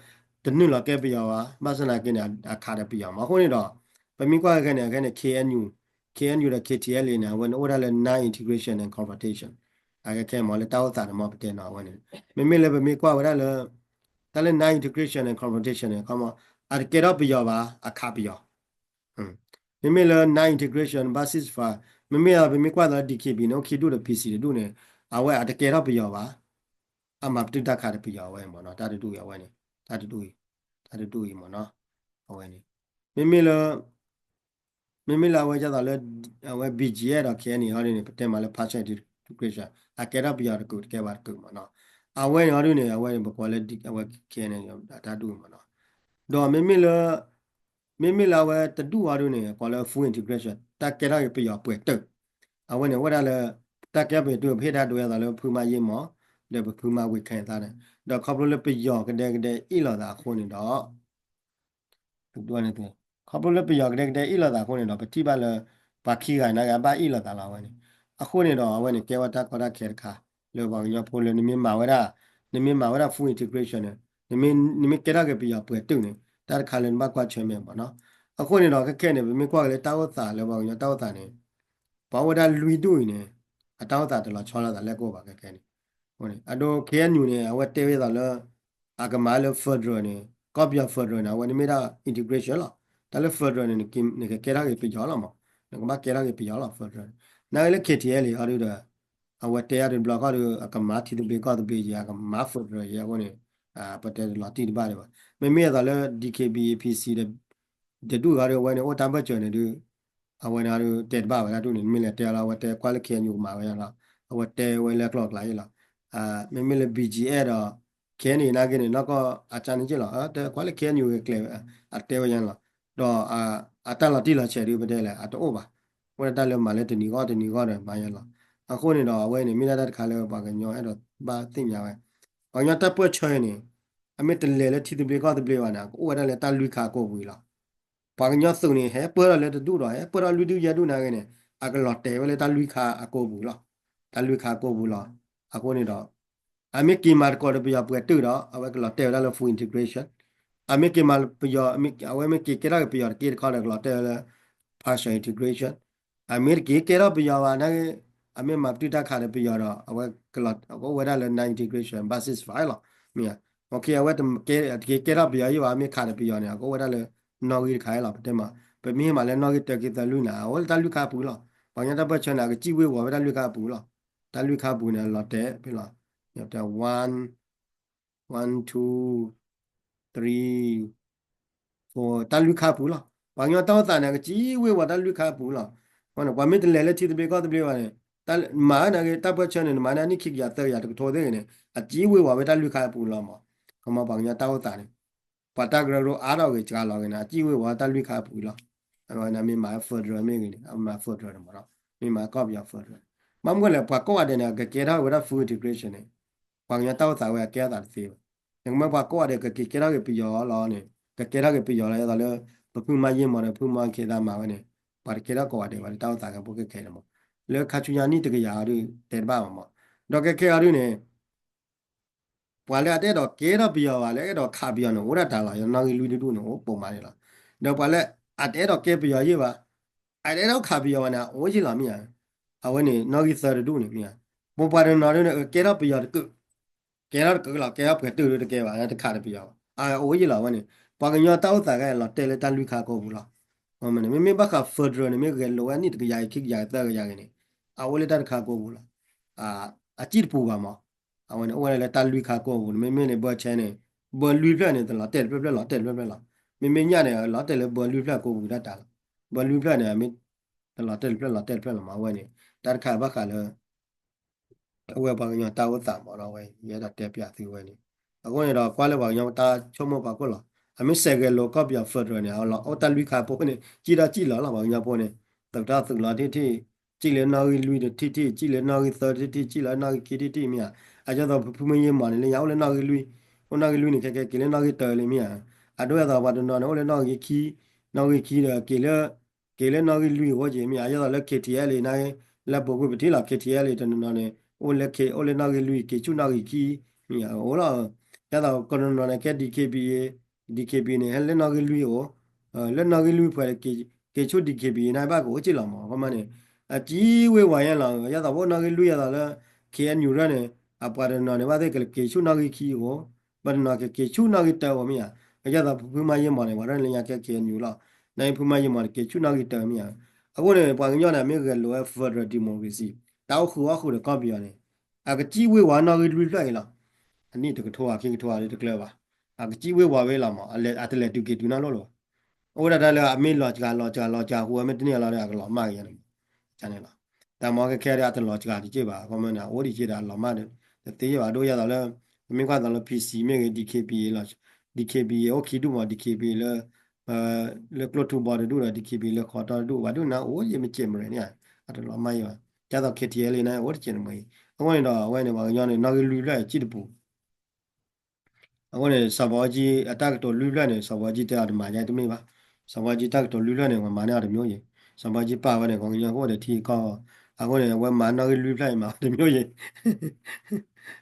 တနုာ်လီၤကဲပယီၤဘၣ် ဘၣ်ဆၣ်သနာ်က့န့ၣ် အခးဒီးပယီၤမ့ၢ် အဃိန့ၣ်ဒီး ပမ့ၢ်ကွၢ်ခဲန့ၣ် ခဲန့ၣ် KNU, KNU ဒီး KTLA န့ၣ် အဝဲန့ၣ်အိၣ်ဝဲဒၣ်လၢ non integration and confrontation အခဲခဲမ့ၢ်လၢတၢ်အိၣ်သးန့ၣ်မ့ၢ်ပတဲနီၤအဝဲန့ၣ်, မ့မ့ၢ်လၢပမ့ၢ်ကွၢ်ဝဲဒၣ်လၢ တၢ်လၢ non-integration and confrontation န့ၣ် ခီမ့ၢ် အတကဲထီၣ်ပယီၤဘၣ် အခးပယီၤ မ့မ့ၢ်လၢ non-integration ဘၣ် ceasefire မ့မ့ၢ်ပမ့ၢ်ကွၢ်သးလၢ DKB န့ၣ် အိၣ်ခံဒူၣ်ဒီး PC တဒူၣ်န့ၣ် အဝဲအတကဲထီၣ်ပယီၤဘၣ်, အမၤပတုာ်တၢ်ခးဒီးပယီၤအဝဲမ့ၢ်နီၤ တၢ်တဒူၣ်အံၤအဝဲန့ၣ် တၢ်တဒူၣ်အံၤ တၢ်တဒူၣ်အံၤမ့ၢ်နီၤ အဝဲန့ၣ် မ့မ့ၢ်လၢ မ့မ့ၢ်လၢအဝဲဒ်သိးလၢ အဝဲ BGF ဒီး KNA ဟီဒ်န့ၣ် ပတဲမးလၢ partial integration အကဲထီၣ်ပယီၤတကုာ်တကဲဘၣ်တကုာ်မ့ၢ်နီၤ, အဝဲန့ၣ်ဟီဒ်န့ၣ် အဝဲန့ၣ် ပကွၢ်လၢ အဝဲ KNA အတၢ်ဒူၣ်မ့ၢ်နီၤ, ဒီးမ့မ့ၢ်လၢ မ့မ့ၢ်လၢအဝဲတဒူၣ်ဟီဒ်န့ၣ် ပကွၢ်လၢ full integration တၢ်ကဲထီၣ်က့ၤပယီၤပှဲၤတုာ်, အဝဲန့ၣ် အိၣ်ဝဲဒၣ်လၢ တၢ်ကဲထီၣ်ပယီၤတုာ် ပဟ့ၣ်တၢ်ဒိအသးလၢဖုမါယ့မီၤ ဒီးပဖုမါဝ့ခဲသးန့ၣ် ဒီးခီဖျိလၢပယီၤကဒဲကဒဲအ့ၣ်လိာ်သးအဃိန့ၣ်ဒီး ခီဖျိလၢပယီၤကဒဲကဒဲအ့ၣ်လိာ်သးအဃိန့ၣ်ဒီး ပထံၣ်ဘၣ်လၢ ပှၤခံဂၤနာ်က့ အဘၣ်အ့ၣ်လိာ်သးလီၤအဝဲန့ၣ်, အဃိန့ၣ်ဒီး အဝဲန့ၣ် ကဲဝဲတၢ်ကီတၢ်ခဲတခါ လၢပှၤကညီဖိလၢနမ့ၢ်မၤဝဲဒၣ် နမ့ၢ်မၤဝဲဒၣ် full integration န့ၣ် နမ့ၢ်ကဲထီၣ်က့ၤပယီၤပှဲၤတုာ်န့ၣ် တၢ်တခါလၢနဘၣ်ကွၢ်ဆၢၣ်မဲာ်မ့ၢ်နီၤ, အဃိန့ၣ်ဒီး ခဲခဲန့ၣ် ပမ့ၢ်ကွၢ်က့ၤလၢတၢ်အိၣ်သးလၢပှၤကညီတၢ်အိၣ်သးန့ၣ် ပှၤအိၣ်ဝဲဒၣ်လွံၢ်ဒူၣ်အံၤန့ၣ် အတၢ်အိၣ်သးတလီၤဆီလိာ်သးလၢကအိၣ်ဘၣ်ခဲခဲန့ၣ်, အဒိ KNU န့ၣ် အဝဲတဲဝဲဒ်သိးလၢ အကမၤလၢ federal န့ၣ် ကီၢ်ပယီၤ federal န့ၣ် အဝဲန့ၣ်မ့ၢ်ဒၣ် integration လီၤ, တၢ်လၢ federal န့ၣ် နကကဲထီၣ်က့ၤပယီၤလီၤမး, နကဘၣ်ကဲထီၣ်က့ၤပယီၤလီၤ federal, နာ်က့လၢ KTLA အံၤဟီဒ်ဒီး အဝဲတဲအါတဘျီဃီဒီး အကမၤထံသဘျ့ကီၢ်သဘျ့ယဲ အကမၤ federal ယဲအဃိန့ၣ် ပတဲတလီၤတံၢ်တဘၣ်ဒံးဘၣ်, မ့မ့ၢ်အသိးလၢ DKBA PC ဒီး တဒူၣ်ဃီဒီး အဝဲန့ၣ် အိၣ်တၢ်ဘၢၣ်စၢၤန့ၣ်ဒုး အဝဲန့ၣ်ဒုး တဲတဘၣ်ဝဲဒၣ်ဒူၣ်န့ၣ် မ့ၢ်လဲၤတဲလီၤ အဝဲတဲကွၢ်လၢ KNU ကမၤဝဲဒၣ်လီၤ, အဝဲတဲဝဲလၢကျိာ်ကျါအံၤလီၤ, မ့မ့ၢ်လၢ BGF ဒီး KNA နာ်က့န့ၣ် နီၢ်ကီၢ်အကါန့ၣ်က့လီၤ, တဲကွၢ်လၢ KNU ကကျဲၤ အတဲဝဲယါန့ၣ်လီၤ, ဒီး အတၢ်လီၤတံၢ်လီၤဆဲးဒုး ပတဲလဲၣ် အတအိၣ်ဘၣ်, အိၣ်ဒၣ်တၢ်လၢမၤလၢတနံၤဂီၢ်တနံၤဂီၢ်ဒီးမၤယါလီၤ, အဃိန့ၣ်ဒီး အဝဲန့ၣ် မ့ၢ်ဒၣ်တၢ်တခါလၢပှၤကညီအဲၣ်ဒိးဘၣ်သ့ၣ်ညါဝဲ, ပှၤကညီတၢ်ပၢၢ်ဆၢအံၤန့ၣ် အမ့ၢ်တလဲၤလၢထံသဘျ့ကီၢ်သဘျ့ဘၣ်န့ၣ် ကအိၣ်ဝဲဒၣ်လၢတၢ်လွံၢ်ခါကိာ်ပူၤအံၤလီၤ, ပှၤကညီသုးန့ၣ် ဟဲပၢၢ်ထီၣ်လၢတဒူၣ်ဒီး ဟဲပၢၢ်ထီၣ်လွံၢ်ဒူၣ်ယဲၢ်ဒူၣ်နာ်က့န့ၣ် အကလီၤတဲာ်ဝဲလၢတၢ်လွံၢ်ခါအကိာ်ပူၤလီၤ, တၢ်လွံၢ်ခါကိာ်ပူၤလီၤ, အဃိန့ၣ်ဒီး အမ့ၢ်က့ၤမၤသကိးဒီးပယီၤပှဲၤတုာ်ဒီး အဝဲကလီၤတဲာ်ဝဲဒၣ်လၢ full integration, အမ့ၢ်က့ၤမၤပယီၤ အဝဲမ့ၢ်က့ၤကဲထီၣ်က့ၤပယီၤတက့ၢ်တခီဒီး ကလီၤတဲာ်ဝဲလၢ partial integration, အမ့ၢ်တက့ၤကဲထီၣ်ပယီၤဘၣ်နာ်က့ အမ့ၢ်မၤပတုာ်တၢ်ခးဒီးပယီၤဒီး အဝဲကအိၣ်ဝဲဒၣ်လၢ non-integration ဘၣ် ceasefire လီၤ, မ့ၢ် အဝဲတက့ၤကဲထီၣ်ပယီၤယံၤဘၣ် အမ့ၢ်ခးဒီးပယီၤန့ၣ် အကအိၣ်ဝဲဒၣ်လၢနီၣ်ဂံၢ်တခါအံၤလီၤ, ပတဲမး ပမ့ၢ်ဟ့ၣ်မးလၢနီၣ်ဂံၢ်တၢ ခံ သၢ လွံၢ်န့ၣ် အအိၣ်လၢတၢ်လွံၢ်ခါပူၤလီၤ, ပှၤကညီတၢ်ပၢၢ်ဆၢန့ၣ် အကစံၣ်ဝ့ၤဝီၤဝဲတၢ်လွံၢ်ခါပူၤလီၤ, တၢ်လွံၢ်ခါပူၤန့ၣ် အလီၤတဲာ်ဖဲလီၤ, တဲ one one two three four တၢ်လွံၢ်ခါပူၤလီၤ, ပှၤကညီတၢ်အိၣ်သးန့ၣ် အကစံၣ်ဝ့ၤဝီၤတၢ်လွံၢ်ခါပူၤလီၤ, ပှၤမ့ၢ်တလဲၤလၢထံသဘျ့ကီၢ်သဘျ့ဘၣ်န့ၣ် မၤနာ်က့ တၢ်ပၢၢ်ဆၢန့ၣ် နမၤဒၣ်နံၣ်ခံကယၤသၢကယၤတကထိသ့ၣ်ဂ့ၤန့ၣ် အစံၣ်ဝ့ၤဝီၤဝဲတၢ်လွံၢ်ခါပူၤလီၤမး, ခီမီပှၤကညီတၢ်အိၣ်သးန့ၣ် ပှၤတၢ်ကရၢကရိအါထီၣ်ဂ့ၤစှၤလီၤဂ့ၤန့ၣ် အစံၣ်ဝ့ၤဝီၤတၢ်လွံၢ်ခါပူၤလီၤ, အဝဲန့ၣ်မ့ၢ်မၤ federal မ့ၢ်ဂ့ၤန့ၣ် အမၤ federal န့ၣ်မးဒီး မ့ၢ်မၤကီၢ်ပယီၤ federal, ဘၣ်မနုၤလဲၣ် ပှၤကိးဂၤဒဲးန့ၣ် ကကဲထီၣ်ဝဲဒၣ် full integration န့ၣ် ပှၤကညီတၢ်အိၣ်သးဝဲအကဲအသးတသ့ဘၣ်, နကမ့ၢ်ပှၤကိးဂၤဒဲးကက့ၤကဲထီၣ်က့ၤပယီၤလီၤန့ၣ် ကကဲထီၣ်က့ၤပယီၤလီၤ ဒ်သိးလၢ ပဖုမါယ့မီၤဒီးဖုမါဝ့ခဲသးမၤဝဲန့ၣ် ပှၤတကဲထီၣ်ကိးဂၤဒဲးဘၣ်လၢတၢ်အိၣ်သးကဲဖိခဲခဲန့ၣ်မး, လၢခါဆူညါနံၣ်တကယၤအံၤဒုးတဲတဘၣ်ဘၣ်မး, ဒီးခဲခဲအံၤဒုးန့ၣ် ပှၤလၢအတအဲၣ်ဒိးကဲထီၣ်ပယီၤဘၣ် လၢအဲၣ်ဒိးခးပယီၤန့ၣ် အိၣ်ဒၣ်တၢ်လီၤ, နီၣ်ဂံၢ်လွံၢ်တဒူၣ်န့ၣ် အိၣ်ပိာ်မးန့ၣ်လီၤ, ဒီးပှၤလၢအတအဲၣ်ဒိးကဲပယီၤယ့ၢ်ဘၣ် အတအဲၣ်ဒိးခးပယီၤဘၣ်န့ၣ် အအိၣ်ယ့ၢ်လီၤမ့ၢ်ဧါ, အဝဲန့ၣ် နီၣ်ဂံၢ်သၢတဒူၣ်န့ၣ်မ့ၢ်ဧါ, ပပှၤတနီၤဒုးန့ၣ် ကဲထီၣ်ပယီၤတကုာ်, ကဲထီၣ်တကုာ်လီၤ ကဲထီၣ်ပှဲၤတုာ်ဒုးတကဲဘၣ် တခးဒီးပယီၤဘၣ် အအိၣ်ယ့ၢ်လီၤဝဲန့ၣ်, ပှၤကညီတၢ်အိၣ်သးကဲလီၤတဲာ်လၢတၢ်လွံၢ်ခါကိာ်ပူၤလီၤ, မ့မ့ၢ်ဘၣ်ဃး federal န့ၣ် မ့ၢ်ဂဲၤလိာ်ဝဲနံၣ်တကယၤအံၤ ခံကယၤအံၤ သၢကယၤဂ့ၤန့ၣ် အအိၣ်လၢတၢ်တခါကိာ်ပူၤလီၤ, အစံၣ်တပူၤဘၣ်မး, အဝဲန့ၣ် အိၣ်ဝဲဒၣ်လၢတၢ်လွံၢ်ခါကိာ်ပူၤန့ၣ် မ့မ့ၢ်န့ၣ် ဘၢဆဲန့ၣ် ဘၢလွံၢ်ဖျၢၣ်န့ၣ် တလီၤတဲာ်တဖျၢၣ်ဖျၢၣ်လီၤတဲာ်တဖျၢၣ်ဖျၢၣ်လီၤ, မ့မ့ၢ်ညၣ်န့ၣ် လီၤတဲာ်လၢဘၢလွံၢ်ဖျၢၣ်ကိာ်ပူၤဒၣ်တၢ်လီၤ, ဘၢလွံၢ်ဖျၢၣ်န့ၣ် မ့ၢ်တလီၤတဲာ်တဖျၢၣ်လီၤတဲာ်တဖျၢၣ်လီၤမး အဝဲန့ၣ် တၢ်တခါဘၣ်ဃးလၢ အဝဲပှၤကညီတၢ်အိၣ်သးမးဒီး အဝဲယအဲၣ်ဒိးတဲပၠးသုဝဲန့ၣ်, အဃိန့ၣ်ဒီး ကွၢ်လၢပှၤကညီတၢ်ဆိကမိၣ်ဖီခိၣ်လီၤ, အမ့ၢ်စဲးဂဲၤလိာ်ကီၢ်ပယီၤ federal န့ၣ် အလီၤအိၣ်တၢ်လွံၢ်ခါဖိန့ၣ် စံၣ်ထီၣ်စံၣ်လီၤလီၤ ပှၤကညီဖိန့ၣ်, သုးထီၣ်သုးလီၤထံၣ်ထံၣ်, စံၣ်လၢနီၣ်ဂံၢ်လွံၢ်တထံၣ်ထံၣ်, စံၣ်လၢနီၣ်ဂံၢ်သၢထံၣ်ထံၣ်, စံၣ်လၢနီၣ်ဂံၢ်ခံထံၣ်ထံၣ်မ့ၢ်ဧါ, အဒ်သိးဖုမါယ့မီၤန့ၣ် လၢညါအိၣ်လၢနီၣ်ဂံၢ်လွံၢ်, အိၣ်နီၣ်ဂံၢ်လွံၢ်န့ၣ် ခဲကဲက့ၤလၢနီၣ်ဂံၢ်တၢလံမ့ၢ်ဧါ, အဒိဒ်သိးပှၤတနီၤန့ၣ် အိၣ်လၢနီၣ်ဂံၢ်ခံ, နီၣ်ဂံၢ်ခံဒီး က့ၤလၢ က့ၤလၢနီၣ်ဂံၢ်လွံၢ်အဂီၢ်က့ၤမ့ၢ်ဧါ, ဒ်သိးလၢ KTLA န့ၣ် လၢပူၤကွံာ်ပထံၣ်လီၤ KTLA တနီၤနီၤန့ၣ် အိၣ်လၢ K အိၣ်လၢနီၣ်ဂံၢ်လွံၢ် က့ၤဆူၣ်နီၣ်ဂံၢ်ခံ မ့ၢ်ဧါ, အိၣ်လီၤ, ဒ်သိးကနီၤနီၤန့ၣ် ကဲ DKBA, DKBA န့ၣ် ဟဲလၢနီၣ်ဂံၢ်လွံၢ်အိၣ်, လၢနီၣ်ဂံၢ်လွံၢ်ပှဲၤ က့ၤဆူၣ် DKBA န့ၣ် ဘၣ်ကအိၣ်က့ၤလီၤမး, ခီမးန့ၣ် အစံၣ်ဝ့ၤဝီၤယဲလီၤ, ဒ်သိးပအိၣ်နီၣ်ဂံၢ်လွံၢ် ဒ်သိးလၢ K N U ရၢန့ၣ် အပှၤတနီၤန့ၣ် ဘၣ်သ့ၣ်ကက့ၤဆူၣ်နီၣ်ဂံၢ်ခံအဃိ, ပှၤတနီၤကက့ၤဆူၣ်နီၣ်ဂံၢ်တၢအဃိမ့ၢ်ဧါ. ကယဲၢ်သိးဖုမါယဲမီၤန့ၣ် ပှၤရၢလၢညါကဲ K N U လီၤ. နဖုမါယဲမီၤန့ၣ်က့ၤဆူၣ်နီၣ်ဂံၢ်တၢမ့ၢ်ဧါ. အဃိန့ၣ် ပှၤကညီန့ၣ် မ့ၢ်ဂဲၤလိာ်ဝဲ federal democracy တၢ်အိၣ်ဃုာ်အီၣ်ဃုာ်ဒီးကီၢ်ပယီၤန့ၣ် အကစံၣ်ဝ့ၤဝီၤနီၣ်ဂံၢ်လွံၢ်ဖျၢၣ်အံၤလီၤ. အနံၣ်တကထိဧါ ခံကထိဧါ တကျၢၤဘၣ်. အကစံၣ်ဝ့ၤဝီၤဝဲလီၤမး အတလဲၤတုၤက့ၤတုၤနီတဘျီလၢၤဘၣ်. အဝဲဒၣ်တၢ်လၢအမ့ၢ်လီၤစှၤလီၤစှၤလီၤစှၤဃိ မ့ၢ်တန့ၢ်လီၤဒီး အကလီၤမၢ်က့ၤန့ၣ် န့ၣ်လီၤ. တၢ်မ့ၢ်ခဲခဲဒီး အတလီၤစှၤတက့ၢ်ဘၣ် အခီပညီန့ၣ် အအိၣ်ဒံးက့ၤဒီးအလီၤမၢ်ဒီး တသ့ဘၣ် ဒ်ယဲသိးလၢ ပမ့ၢ်ကွၢ်သိးလၢ P C မ့ၢ်ဂ့ၤ D K B A လီၤ. D K B A အိၣ်ခံဒူၣ်မး D K B A လၢ လၢကျိၣ်ထူဘီတဒူၣ်ဒီး D K B A လၢခီတီတဒူၣ် ပှၤဒူၣ်နၤအိၣ်ယဲၢ်မ့ၢ်ကဲးမရဲၣ်န့ၣ် အတလီၤမၢ်ယဲၢ်ဘၣ်. ဒ်သိး K T L A န့ၣ် အိၣ်တကဲးန့ၣ်မ့ၢ်အံၤ အဃိန့ၣ်ဒီး အဝဲန့ၣ် ပှၤကညီန့ၣ် နီၣ်ဂံၢ်လွံၢ်ဖျၢၣ်အံၤ စံၣ်တပူၤ အဃိန့ၣ် စီၤဘီကၠံအတၢ်ကတိၤလွံၢ်ဖျၢၣ်န့ၣ် စီၤဘီကၠံတဲအီၤတမၤယါတမ့ၢ်ဘၣ်. စီၤဘီကၠံတၢ်ကတိၤလွံၢ်ဖျၢၣ်န့ၣ် ပှၤမၤန့ၢ်အီၤတမံၤယဲၢ်. စီၤဘီကၠံပာ်ဝဲန့ၣ် ပှၤကညီကအိၣ်ဒီးထံကီၢ် အဃိန့ၣ် အဝဲမၤနီၣ်ဂံၢ်လွံၢ်ဖျၢၣ်အံၤမၤတမံၤယဲၢ်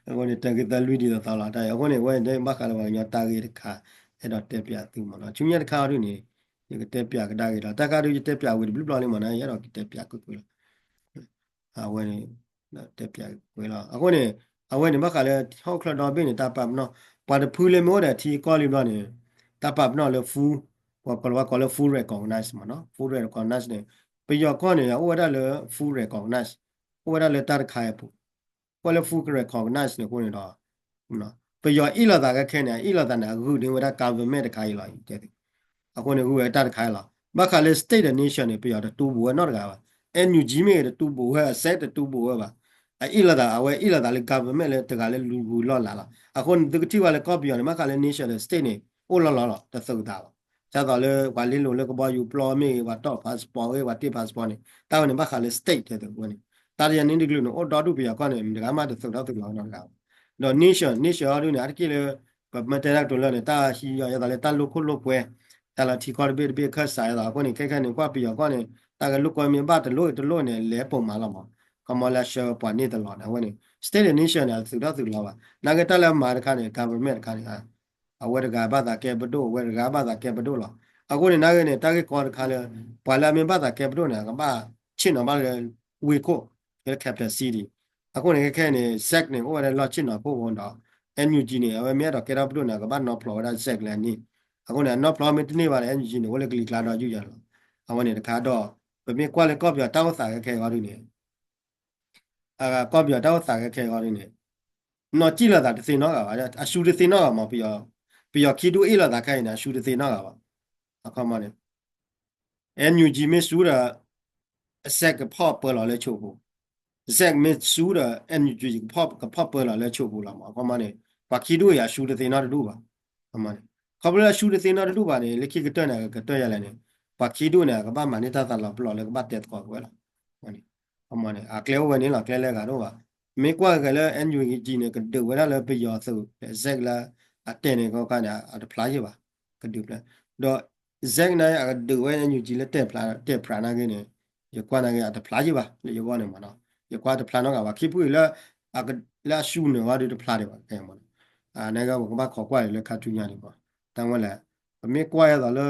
အဃိန့ၣ် တၢ်ဂ့ၢ်သၢလွံၢ်ဒ်သိးသိးလီၤ. တၢ်အံၤ အဃိန့ၣ် အဝဲန့ၣ်ဘၣ်ဃးလၢပှၤကညီတၢ်ဂ့ၢ်တခါ အဲၣ်ဒိးတဲပၠးသုမးနီၤ. ဆူညါတခါအီၤဒ်န့ၣ် ယကတဲပၠးကဒါက့ၤလီၤ. တၢ်ခါဒုး ယတဲပၠးဝံၤတဘျုးဘျီလံမးနီၤ ယအဲၣ်ဒိးကတဲပၠးကွ့ၢ်ကွ့ၢ်လီၤ. အဝဲန့ၣ် တဲပၠးကွ့ၢ်လီၤ. အဃိန့ၣ် အဝဲန့ၣ် ဘၣ်ဃးလၢဟီၣ်ခိၣ်ချၢဒီဘ့ၣ်န့ၣ် တၢ်ပာ်ပနီၣ် ပှၤတဖုလၢမ့ၢ်အိၣ်ဒီးထံကီၢ်လံဘျီန့ၣ် တၢ်ပာ်ပနီၣ်လၢ full ပှၤကိးလၢ full recognize မးနီၤ. Full recognize န့ၣ် ပယီၤကီၢ်န့ၣ် အိၣ်ဝဲဒၣ်လၢ full recognize အိၣ်ဝဲဒၣ်လၢတၢ်တခါအံၤအပူၤ ကွၢ်လၢ full recognize န့ၣ်အဃိန့ၣ်ဒီး ပယီၤအ့ၣ်လိာ်သးခဲခဲန့ၣ် အအ့ၣ်လိာ်သးန့ၣ် အဂုာ်န့ၢ်ဝဲဒၣ် government တခါအံၤလီၤ. အဃိန့ၣ် ဂုာ်ဝဲတၢ်တခါအံၤလီၤ. ဘၣ်ဃးလၢ state ဒီး nation န့ၣ် ပယီၤတတူၢ်ဘူးဝဲနီတဂၤဘၣ်. NUG မ့ၢ်ဂ့ၤတတူၢ်ဘူးဝဲ SAC တတူၢ်ဘူးဝဲဘၣ်. အအ့ၣ်လိာ်သး အဝဲအ့ၣ်လိာ်သးလၢ government လၢတဂၤလၢလူၤဂုၤလီၢ်လၤလီၤ. အဃိန့ၣ် သုကထံၣ်ဘၣ်လၢကီၢ်ပယီၤန့ၣ် ဘၣ်ဃးလၢ nation ဒီး state န့ၣ် အိၣ်လီၤလီၤလီၤ တသုးသးဘၣ်. ဒ်သိးလၢပှၤလ့လိာ်လၢကဘီယူၤပျီမ့ၢ်ဂ့ၤ ပှၤတီၢ် passport ဂ့ၤ ပှၤတ့ၢ် passport န့ၣ် တၢ်ဝဲန့ၣ် ဘၣ်ဃးလၢ state တဲသုးဝဲန့ၣ် တၢ်တယၤန့ၣ်တကလုာ်န့ၣ် အိၣ်ဒီဒူၣ်ပယီၤကီၢ်န့ၣ် မတၤဂၤမးတသုးထီၣ်သုးလီၤနီတဂၤဘၣ်. ဒီး nation nation အီၤဒုန့ၣ် အါတက့ၢ်လၢ ပမ့ၢ်တဲတၢ်ကတိၤလၢန့ၣ် တၢ်ဟံးယီၤယဲသိးလၢတၢ်လိာ်ခိၣ်လိာ်ကွဲ တၢ်လီၤထံကီၢ်တဘ့ၣ်တဘ့ၣ်အခၢၣ်စးယဲသိး အဃိန့ၣ် ခဲခဲန့ၣ် ကွၢ်ပယီၤကီၢ်န့ၣ် တၢ်ဂဲၤလိာ်ကွဲမ့ၢ်ဘၣ်တလိၣ်တလိၣ်န့ၣ် လဲၤပိာ်မၤလီၤမး ခီမီလၢအဆှၢပှၤန့ၢ်တလီၤန့ၣ် အဝဲန့ၣ် state ဒီး nation န့ၣ် အသုးထီၣ်သုးလီၤဘၣ်. နာ်က့တၢ်လၢအမၤတခါန့ၣ် government တခါန့ၣ် အဝဲတဂၤဘၣ်သးကဲပဒိၣ် အဝဲတဂၤဘၣ်သးကဲပဒိၣ်လီၤ. အဃိန့ၣ် နာ်က့န့ၣ် တၢ်ဂ့ၢ်ကီတခါလၢ ပှၤလၢအမ့ၢ်ဘၣ်သးကဲပဒိၣ်န့ၣ် အကဘၣ်ဆ့ၣ်နီၤဘၣ်လၢ ဝ့ၢ်ခိၣ် လၢ capital city အဃိန့ၣ် ခဲခဲန့ၣ် SAC န့ၣ် အိၣ်ဝဲဒၣ်လၢလီၢ်ဆ့ၣ်နီၤခိၣ်အဃိဒီး NUG န့ၣ် အဝဲမ့ၢ်အဲၣ်ဒိးကဲထီၣ်ပဒိၣ်န့ၣ် အကဘၣ်နီဖျိးဝဲဒၣ် SAC လၢအန့ၣ် အဃိန့ၣ် အနီဖျိးမ့ၢ်တန့ၢ်ဘၣ်ဒီး NUG န့ၣ် အိၣ်လၢကလံၤကျါဒီးယူၢ်ယၤလီၤ. အဝဲန့ၣ်တခါဒီး ပမ့ၢ်ကွၢ်လၢကီၢ်ပယီၤတၢ်အိၣ်သးခဲခဲအံၤအီၤဒုန့ၣ် ကီၢ်ပယီၤတၢ်အိၣ်သးခဲခဲအံၤအီၤဒုန့ၣ် နီၢ်ကံၣ်လိာ်သးတသ့နီတဂၤဘၣ် အရှုံးတသ့နီတဂၤမး ပယီၤခံဒူၣ်အ့ၣ်လိာ်သးခဲအံၤန့ၣ် အရှုံးတသ့နီတဂၤဘၣ်. အခီမီန့ၣ် NUG မ့ၢ်ရှုံးဒီး SAC ကဖီၣ်ပၢလီၤလၢဆိးပူၤ, SAC မ့ၢ်ရှုံးဒီး NUG ကဖီၣ်ပၢလီၤလၢဆိးပူၤလီၤမး. အခီမီန့ၣ် ပှၤခံဒူၣ်အံၤ အရှုံးတသ့နီတဒူၣ်ဘၣ်. ခီမီန့ၣ် ခီဖျိလၢအရှုံးတသ့နီတဒူၣ်ဘၣ်န့ၣ် လၢခံကတၢၢ်န့ၣ် ကကတၢၢ်ယၤလဲၣ်န့ၣ် ပှၤခံဒူၣ်န့ၣ် အကဘၣ်မၤန့ၢ်တၢ်သးလီၤပလိာ်လၢကဘၣ်တဲသကိးက့ၤဝဲလီၤ. အခီမီန့ၣ် အကျဲအိၣ်ဝဲန့ၣ်လီၤ ကျဲလၢအဂၤတအိၣ်ဘၣ်. မ့ၢ်ကွၢ်က့ၤလၢ NUG န့ၣ် ကဒုးဝဲဒၣ်လၢပယီၤသုး SAC လၢအတဲာ်န့ၣ်ကီးခါန့ၣ် အတဖျါယံာ်ဘၣ် ကဒုးဖျါ ဒီး SAC န့ၣ် အကဒုးဝဲ NUG လၢတဲာ်ဖျါ တဲာ်ဖျါနာ်က့န့ၣ် ယကွၢ်နာ်က့ အတဖျါယံာ်ဘၣ် လၢယဂီၢ်န့ၣ်မးနီၤ ယကွၢ်တဖျါနီတဂၤဘၣ် ခံဖုအံၤလၢ လၢအရှုံးန့ၣ်ဝဲဒုးတဖျါဒံးဘၣ် ခဲမးနီၤ နာ်က့ ပကဘၣ်ခိးကွၢ်ဒံးလၢခါဆူညါဒံးမး တၢ်ဝဲလဲၣ် ပမ့ၢ်ကွၢ်ယဲသိးလၢ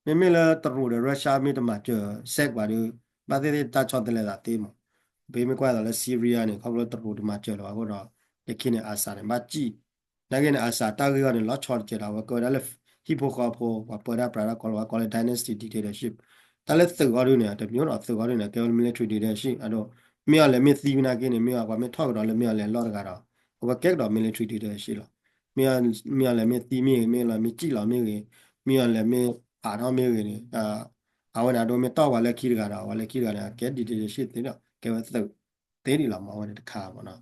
မ့မ့ၢ်လၢတရူးဒီး Russia မ့ၢ်တမၤစၢၤ SAC ဘၣ်ဒီး ဘၣ်သ့ၣ်သ့ၣ်တၢ်ဆီတလဲသးသ့မး ပမ့ၢ်ကွၢ်ယဲသိးလၢ Syria န့ၣ် ခီဖျိတရူးတမၤစၢၤလၢၤဘၣ်အဃိဒီး လၢခံန့ၣ် Assad န့ၣ် ဘၣ်စံၣ် နာ်က့န့ၣ် Assad တၢ်ဂ့ၢ်အီၤန့ၣ် လီၤဆီတစဲးဒီး အဝဲကဲဝဲဒၣ်လၢ ဟံၣ်ဖိဃီဖိ ပှၤပၢတၢ်ပြးတၢ်ကီလီၤ ပှၤကိးလၢ dynasty dictatorship တၢ်လၢသုးအီၤဒုန့ၣ် တမံၤဒီးသုးအီၤဒုန့ၣ် ကဲဝဲလၢ military dictatorship အဒိ မ့ၢ်အီၤလဲၤမ့ၢ်သံဝဲနာ်က့န့ၣ် မ့ၢ်အီၤပှၤမ့ၢ်ထီၣ်ကဒီးလၢမ့ၢ်အီၤလဲၤလီၢ်တဂၤဒီး အဝဲကဲကဒီး military dictatorship လီၤ မ့ၢ်အီၤလဲၤမ့ၢ်သံမ့ၢ်ဂ့ၤ မ့ၢ်အီၤလဲၤမ့ၢ်စံၣ်လီၤမ့ၢ်ဂ့ၤ မ့ၢ်အီၤလဲၤမ့ၢ်ဖးထီၣ်မ့ၢ်ဂ့ၤန့ၣ် အဝဲန့ၣ်အဒိမ့ၢ်တီၢ်ပှၤလၢခံတဂၤဒီး ပှၤလၢခံတဂၤန့ၣ် ကဲ dictatorship သ့ဒီး ကဲဝဲသုး သ့ဒံးလီၤမး အဝဲန့ၣ်တခါမးနီၤ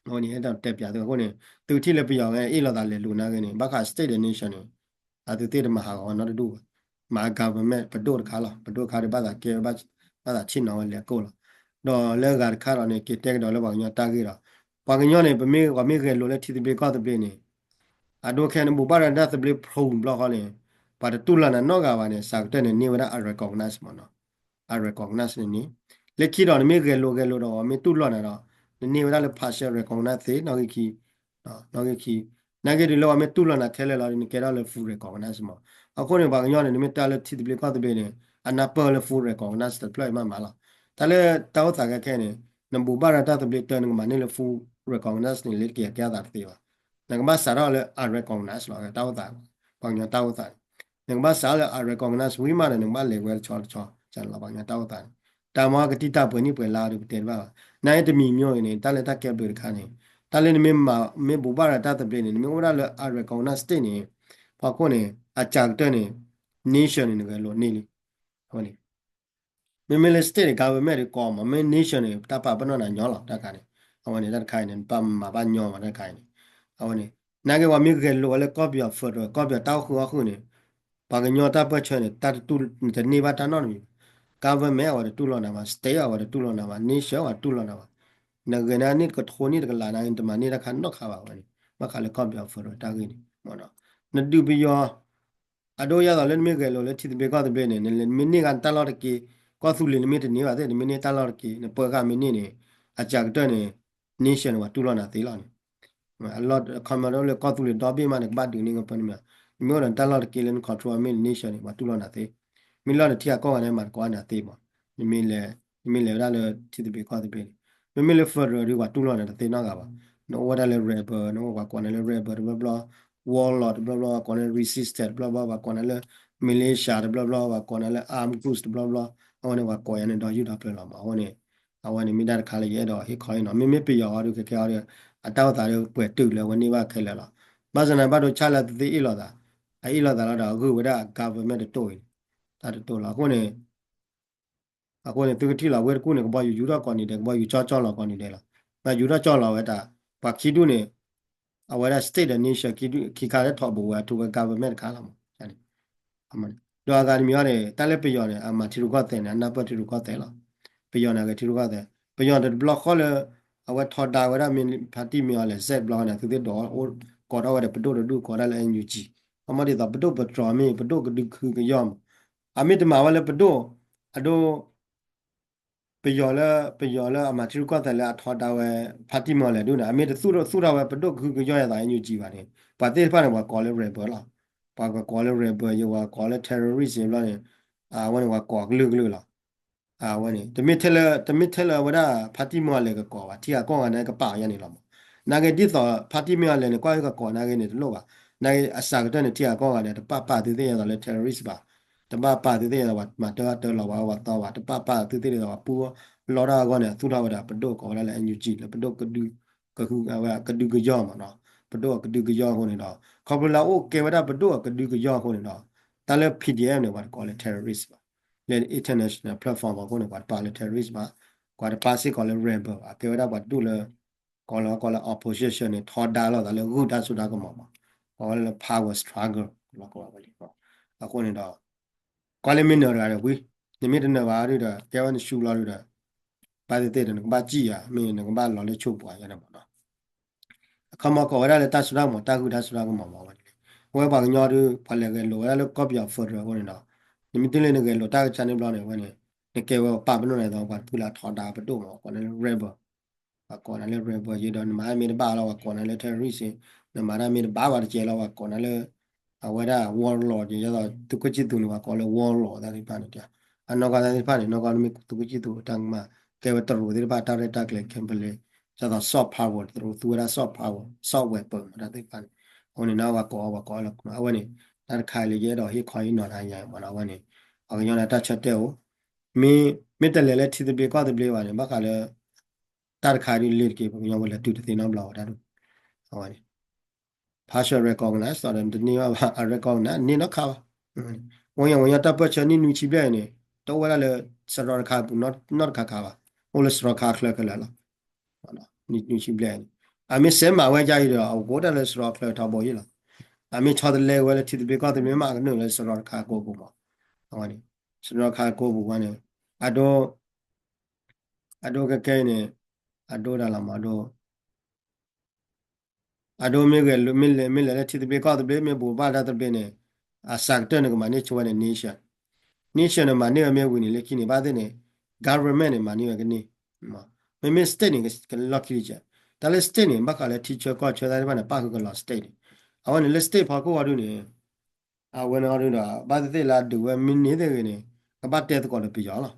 အဝဲန့ၣ်အဲၣ်ဒိးတဲပၠးသုအဃိန့ၣ် သုထံၣ်လၢပယီၤဝဲအ့ၣ်လိာ်သးလဲၤလူၤနာ်က့န့ၣ် ဘၣ်ဃး state ဒီး nation န့ၣ် အသုသ့ၣ်တမၤဟးဂီၤနီတဒူၣ်ဘၣ် မၤ government ပဒိၣ်တခါလီၤ ပဒိၣ်တခါဒီးဘၣ်သးကဲ ဘၣ်သးဆ့ၣ်နီၤဝဲလဲၤကိၣ်လီၤ ဒီးလၢအဂၤတခါဒီးန့ၣ် က့ၤတဲကဒီးလၢပှၤကညီတၢ်ဂ့ၢ်ဒီး ပှၤကညီန့ၣ် ပမ့ၢ်ပှၤမ့ၢ်ဂဲၤလိာ်လၢထံသဘျ့ကီၢ်သဘျ့န့ၣ် အဒိခဲန့ၣ် ဘူးဘၣ်ဒီးတၢ်သဘျ့ဖျိးဘျီဃီန့ၣ် ပှၤတတူၢ်လိာ်နၤနီတဂၤဘၣ်န့ၣ် စးကတၢၢ်န့ၣ် န့ၢ်ဝဲဒၣ်အ recognize မးနီၤ အ recognize န့ၣ်န့ၣ် လၢခံဒီးနမ့ၢ်ဂဲၤလိာ်ဂဲၤလိာ်ဒီး မ့ၢ်တူၢ်လိာ်နၤဒီး နန့ၢ်ဝဲဒၣ်လၢ partial recognize သ့ နီၣ်ဂံၢ်ခံ နီၣ်ဂံၢ်ခံ နာ်က့ဒုးလၢပှၤမ့ၢ်တူၢ်လိာ်နၤခဲလၢာ်လီၤ နကဲထီၣ်လၢ full recognize မး အဃိန့ၣ် ပှၤကညီန့ၣ် နမ့ၢ်တဲလၢထံသဘျ့ကီၢ်သဘျ့န့ၣ် အနၢ်ပၢၢ်လၢ full recognize တဖျၢၣ်အံၤမးမးလီၤ တၢ်လၢတၢ်အိၣ်သးခဲခဲန့ၣ် နဘူးဘၣ်ရၢတၢ်သဘျ့တၢ် နကမၤန့ၢ်လၢ full recognize န့ၣ် လၢတက့ၤကဲအသးတသ့ဘၣ်. နကဘၣ်စးထီၣ်လၢ unrecognized လီၤ, တၢ်အိၣ်သး, ပှၤကညီတၢ်အိၣ်သးန့ၣ်, နကဘၣ်စးထီၣ်လၢ unrecognized ဝံၤမးဒီး နကဘၣ်လဲၤဝဲတဆီတဆီ ကလီၤ ပှၤကညီတၢ်အိၣ်သးန့ၣ်. တၢ်မ့ၢ်ကတံၢ်တၢ်ပှဲၤနံၣ်ပှဲၤလါဒီး ပတဲတဘၣ်ဘၣ်. နာ်အံၤတမံၤမ့ၢ်ဂ့ၤန့ၣ် တၢ်လၢတၢ်ကဲဘျုးတခါန့ၣ်, တၢ်လၢနမ့ၢ်မၤ မ့ၢ်ဘူးဘၣ်ရၢတၢ်သဘျ့န့ၣ် နမ့ၢ်အိၣ်ဝဲဒၣ်လၢ unrecognized state န့ၣ်, ဖီခိၣ်န့ၣ် အစှၤကတၢၢ်န့ၣ် nation န့ၣ် နဂဲၤလိာ်န့ၢ်လံ. အဝဲန့ၣ် မ့မ့ၢ်လၢ state ဒီး government ဒီးကီမး, မ့ၢ် nation န့ၣ် တၢ်ပာ်ပနီၣ်နၤညီလီၤ တၢ်ခါန့ၣ်. အဝဲန့ၣ် တၢ်တခါအံၤန့ၣ် နပာ်မၤဘၣ်ညီမး တၢ်တခါအံၤန့ၣ်. အဝဲန့ၣ် နာ်က့ ပှၤမ့ၢ်ဂဲၤလိာ်ဝဲလၢကီၢ်ပယီၤ federal ကီၢ်ပယီၤတၢ်အိၣ်ဃုာ်အီၣ်ဃုာ်န့ၣ်, ပှၤကညီတၢ်ပၢၢ်ဆၢန့ၣ် တၢ်တတူၢ် နတန့ၢ်ဘၣ်တၢ်နီတမံၤဘၣ်. Government အဝဲတတူၢ်လိာ်နၤဘၣ်, state အဝဲတတူၢ်လိာ်နၤဘၣ်, nation အဝဲတတူၢ်လိာ်နၤဘၣ်. နဂဲၤန့ၢ်န့ၢ်တကထိန့ၢ်တကလးန့ၣ် နတမၤန့ၢ်တၢ်ခါနီတခါဘၣ်ဝဲန့ၣ်, ဘၣ်ဃးလၢကီၢ်ပယီၤ federal တၢ်ဂ့ၢ်န့ၣ်, နဒုးပယီၤ အဒိ ဒ်သိးလၢနမ့ၢ်ဂဲၤလိာ်လၢထံသဘျ့ကီၢ်သဘျ့န့ၣ် နမ့ၢ်န့ၢ်ဂ့ၤနတၢ်လီၢ်တက့ၢ်, ကီၢ်သူလ့ၤနမ့ၢ်တန့ၢ်ဘၣ်သ့ၣ် နမ့ၢ်န့ၢ်တၢ်လီၢ်တက့ၢ်, နပၢဃာ်မ့ၢ်န့ၢ်န့ၣ်, အစှၤကတၢၢ်န့ၣ် nation န့ၣ် ပှၤတူၢ်လိာ်နၤသ့လီၤန့ၣ်. အလီၢ် ခီမီလၢကီၢ်သူလ့ၤဒီဘ့ၣ်မးန့ၣ် ကဘၣ်ဒုးန့ၢ်ကပၢနမ့ၢ်, နမ့ၢ်အိၣ်ဒီးနတၢ်လီၢ်တက့ၢ်လၢန control မ့ၢ်န့ၣ် nation န့ၣ် ပှၤတူၢ်လိာ်နၤသ့. မ့ၢ်လီၢ်န့ၣ်ထံဂၤကီၢ်ဂၤန့ၣ် မၤသကိးနၤသ့မး, နမ့ၢ်လဲၤ နမ့ၢ်လဲၤဝဲဒၣ်လၢထံသဘျ့ကီၢ်သဘျ့န့ၣ်, မ့မ့ၢ်လၢ federal ဒီး ပှၤတူၢ်လိာ်နၤတသ့နီတဂၤဘၣ်. နအိၣ်ဝဲဒၣ်လၢ rebel နအိၣ် ပှၤကိးနၤလၢ rebel တဘျီဘျီ, warlord တဘျီဘျီ, ပှၤကိးနၤလၢ resistance တဘျီဘျီ, ပှၤကိးနၤလၢ militia တဘျီဘျီ, ပှၤကိးနၤလၢ armed groups တဘျီဘျီ, အဝဲန့ၣ် ပှၤကိးယၤန့ၣ်ဒီးယုၢ်ဒီးပျၢၤလီၤမး. အဝဲန့ၣ် အဝဲန့ၣ်မ့ၢ်တၢ်တခါလၢယအဲၣ်ဒိးဟ့ၣ်ခီဟ့ၣ်နီၤ, မ့မ့ၢ်ပယီၤအီၤဒီး ခဲကဲအီၤဒီး အတၢ်အိၣ်သးဒီးပှဲၤတုာ်လၢအဝဲန့ၢ်ဘၣ်ခဲလၢာ်လီၤ. ဘၣ်ဆၣ်သနာ်က့ ဘၣ်ဒိဆါလၢအသ့အ့ၣ်လိာ်သး, အအ့ၣ်လိာ်သးလီၤဒီး အဂုာ်ဝဲဒၣ် government တတိၢ်အံၤ, တၢ်တတိၢ်လီၤ. အဃိန့ၣ် အဃိန့ၣ် သုကထံၣ်လီၤ ဝ့ၢ်တကူၣ်န့ၣ် ကဘီယူၤယူၤထီၣ်ကိးနံၤဒဲး, ကဘီယူၤကၠီကၠီလီၤကိးနံၤဒဲးလီၤ. ဘၣ်ယူၤထီၣ်ကၠီလီၤဝဲတၢ်, ပှၤခံဒူၣ်န့ၣ် အဝဲဒၣ် state ဒီး nation ခံဒူၣ်ခံခါလၢထီဘိဝဲ အထူဝဲ government တခါလီၤမး. ဒီးအဂၤတမံၤအံၤန့ၣ် တၢ်လၢပယီၤန့ၣ် အမၤထံရူၢ်ကီၢ်သဲးန့ၣ် အနၢ်ပၢၢ်ထံရူၢ်ကီၢ်သဲးလီၤ. ပယီၤန့ၣ် အဂဲၤထံရူၢ်ကီၢ်သဲး, ပယီၤန့ၣ်တဘျီဃီလၢ အဝဲထီဒါဝဲဒၣ်မ့ၢ်ဖါတံၢ်မ့ၢ်အီၤလဲၤ စဲးတဘျီန့ၣ် အသုသ့ၣ်ဒိး ကိးထီၣ်ဝဲဒီးပဒိၣ်တဒူၣ် ကိးဒၣ်လၢ NUG, အမ့ၢ်ဒ်သိးပဒိၣ်ပတြီၤမ့ၢ် ပဒိၣ်ကဒုခုကယီၢ်မး, အမ့ၢ်တမၤဝဲလၢပဒိၣ်, အဒိ ပယီၤလၢ ပယီၤလၢအမၤထံရူၢ်ကီၢ်သဲးလၢအထီဒါဝဲ ဖါတံၢ်မ့ၢ်အီၤလဲၤဒူၣ်န့ၣ် အမ့ၢ်တသူၣ်ထီၣ်ဝဲပဒိၣ်ကဟုကယီၢ်အသး NUG ဘၣ်န့ၣ် ပှၤသ့ၣ်တဖၣ်န့ၣ် ပှၤကိးလၢ rebel လီၤ. ပှၤကကိးလၢ rebel ယဲ ပှၤကိးလၢ terrorist ယဲဘျီန့ၣ်, အဝဲန့ၣ် ပှၤကိးကလုာ်ကလုာ်လီၤ. အဝဲန့ၣ် တမ့ၢ်ထဲလၢ တမ့ၢ်ထဲလၢအဝဲဒၣ် ဖါတံၢ်မ့ၢ်အီၤလဲၤကကိးဘၣ်, ထံဂၤကီၢ်ဂၤန့ၣ် ကပာ်အီၤယဲန့ၣ်လီၤမး. နာ်က့ဒ်သိး ဖါတံၢ်မ့ၢ်အီၤလဲၤန့ၣ် ကွၢ်ကကိးနာ်က့န့ၣ် တလိၣ်ဘၣ်. နာ်က့အစှၤကတၢၢ်န့ၣ် ထံဂၤကီၢ်ဂၤန့ၣ် တပာ်ပာ်သုသ့ၣ်ညါသိးလၢ terrorist ဘၣ်, တပာ်ပာ်သုသ့ၣ်ညါသိးပှၤမၤတၢ်တၢ်လီၤဝဲပှၤသီဘၣ်, တပာ်ပာ်သုသ့ၣ်ညါသိးပှၤပူၤလီတၢ်အဂီၢ်န့ၣ် အသူၣ်ထီၣ်ဝဲဒၣ်ပဒိၣ်ကိးဝဲဒၣ်လၢ NUG လၢပဒိၣ်ကဒု ကဟု အဝဲကဒုကယီၢ်မးနီၤ, ပဒိၣ်အကဒုကယီၢ်အဃိန့ၣ်ဒီး ခီဖျိလၢအအိၣ်ကဲဝဲဒၣ်ပဒိၣ်အကဒုကယီၢ်အဃိန့ၣ်ဒီး တၢ်လၢ PDF န့ၣ် ပှၤတကိးလၢ terrorist ဘၣ်, လၢ international platform အဃိန့ၣ် ပှၤတပာ်လၢ terrorist ဘၣ်, ပှၤတပာ်စ့ၢ်ကီးလၢ rebel ဘၣ်, အကဲဝဲဒၣ်ပှၤတဒူၣ်လၢ ကိးလၢ ကိးလၢ opposition န့ၣ် ထီဒါလိာ်သးလၢဂုၢ်တၢ်စိတၢ်ကမီၤမး, ကိးဝဲလၢ power struggle လီၤကိးဝဲလံ. အဃိန့ၣ်ဒီး ကွၢ်လၢမ့ၢ်နၢၤတဂၤဒီးဝံၤ, နမ့ၢ်တနၢၤဘၣ်ဒုဒီး ကဲဝဲနဆူလီၤဒုဒီး ဘၣ်သ့ၣ်သ့ၣ်ဒီး နကဘၣ်စံၣ်ယၤ မ့ၢ်နကဘၣ်လီၤလၢဆိပှၤယဲန့ၣ်မးနီၤ. အခီမီကိးဝဲဒၣ်လၢတၢ်စိတၢ်ကမီၤ တၢ်ဂုၢ်တၢ်စိတၢ်ကမီၤမးဝဲန့ၣ်, အဝဲပှၤကညီဒု ပှၤလဲၤဂဲၤလိာ်ဝဲဒၣ်လၢကီၢ်ပယီၤ federal အဃိန့ၣ်ဒီး နမ့ၢ်တုၤလၢနဂဲၤလိာ်တၢ်ကဆါန့ၣ်ဘျီန့ၣ် အဝဲန့ၣ် နကဲဝဲပာ်ပနီၣ်န့ၣ်ဒီး ပှၤတဖုလၢအထီဒါပဒိၣ်မး ကိးနၤလၢ rebel ပှၤကိးနၤလၢ rebel ယဲဒီး နမၤတၢ်မ့ၢ်တဘၣ်လီၤ ပှၤကိးနၤလၢ terrorist, နမၤတၢ်မ့ၢ်တဘၣ်ဘၣ်တကဲလီၤ ပှၤကိးနၤလၢ အဝဲဒၣ် warlord ယဲသိး သုးခိၣ်ဆံၣ်သူးန့ၣ် ပှၤကိးလၢ warlord တၢ်သ့ၣ်တဖၣ်န့ၣ်, အနီၢ်ကီၢ်တၢ်သ့ၣ်တဖၣ်န့ၣ် နီၢ်ကီၢ်မ့ၢ်သုးခိၣ်ဆံၣ်သူးတၢ်ကမၣ် ကဲဝဲတရူးသ့ၣ်တဖၣ် တၢ်ရဲၣ်တၢ်ကျဲၤ Kimberley ဒ်သိး soft power တရူးသူဝဲဒၣ် soft power soft weapon တၢ်သ့ၣ်တဖၣ်န့ၣ်, အဃိန့ၣ် နဝဲကိးအီၤ ပှၤကိးအီၤလၢ အဝဲန့ၣ် တၢ်တခါလၢယအဲၣ်ဒိးဟ့ၣ်ခီဟ့ၣ်နီၤတၢ်ညါမးနီၤ အဝဲန့ၣ် ပှၤကညီန့ၣ် တၢ်ဆၢတဲာ်အိၣ်, မ့ၢ် မ့ၢ်တလဲၤလၢထံသဘျ့ကီၢ်သဘျ့ဘၣ်န့ၣ် ဘၣ်ဃးလၢ တၢ်တခါဒုးလ့ၤတက့ၢ် ပှၤကညီဝဲလဲၤတုၤတသ့နီတဘျီဝဲဒၣ်ဒုး, အဝဲန့ၣ် partial recognize ဒီးတန့ၢ်ဘၣ်ဘၣ် အ recognize န့ၢ်နီတခါဘၣ်. ဝဲယဝဲညီတၢ်ပၢၢ်ဆၢနံၣ်နွံဆံဘျဲၣ်အံၤန့ၣ် တအိၣ်ဝဲဒၣ်လၢစရီတခါအပူၤနီတခါခါဘၣ်, အိၣ်လၢစရီခါအချၢခဲလၢာ်လီၤ. နံၣ်နွံဆံဘျဲၣ်အံၤန့ၣ် အမ့ၢ်စဲးမၤဝဲဒ်အံၤဒီး အအိၣ်ကအိၣ်တၢ်လၢစရီအချၢထီဘိအံၤလီၤ. အမ့ၢ်ဆီတလဲဝဲလၢထံသဘျ့ကီၢ်သဘျ့မး ကနုာ်လၢစရီတခါအကိာ်ပူၤမး, အဝဲန့ၣ် စရီတခါအကိာ်ပူၤဝဲန့ၣ် အဒိ အဒိခဲကဲအံၤန့ၣ် အဒိဒၣ်လီၤမး အဒိ အဒိမ့ၢ်ဂဲၤလိာ် မ့ၢ်လဲၤ မ့ၢ်လဲၤလၢထံသဘျ့ကီၢ်သဘျ့ မ့ၢ်ဘူးဘၣ်တၢ်သဘျ့န့ၣ် အစှၤကတၢၢ်န့ၣ် ကမၤန့ၢ်ဆိဝဲန့ၣ် nation, nation န့ၣ် မၤန့ၢ်ဝဲမ့ၢ်ဝံၤန့ၣ် လၢခံန့ၣ် ဘၣ်သ့ၣ်န့ၣ် government န့ၣ် မၤန့ၢ်ဝဲကန့ၢ်, မ့မ့ၢ် state န့ၣ် ကလီၢ်ခံကဲ, တၢ်လၢ state န့ၣ် ဘၣ်ဃးလၢထံဆၢကီၢ်ဆၢတၢ်သ့ၣ်တဖၣ်န့ၣ် ပၣ်ဃုာ်ကလီၤ state န့ၣ်, အဝဲန့ၣ်လၢ state ဖီခိၣ်အီၤဒုန့ၣ် အဝဲန့ၣ်အီၤဒုဒီး ဘၣ်သ့ၣ်သ့ၣ်လၢအဒုးဝဲမ့ၢ်န့ၢ်သ့ၣ်ဂ့ၤန့ၣ် ကဘၣ်တဲသကိးဒီးပယီၤလီၤ.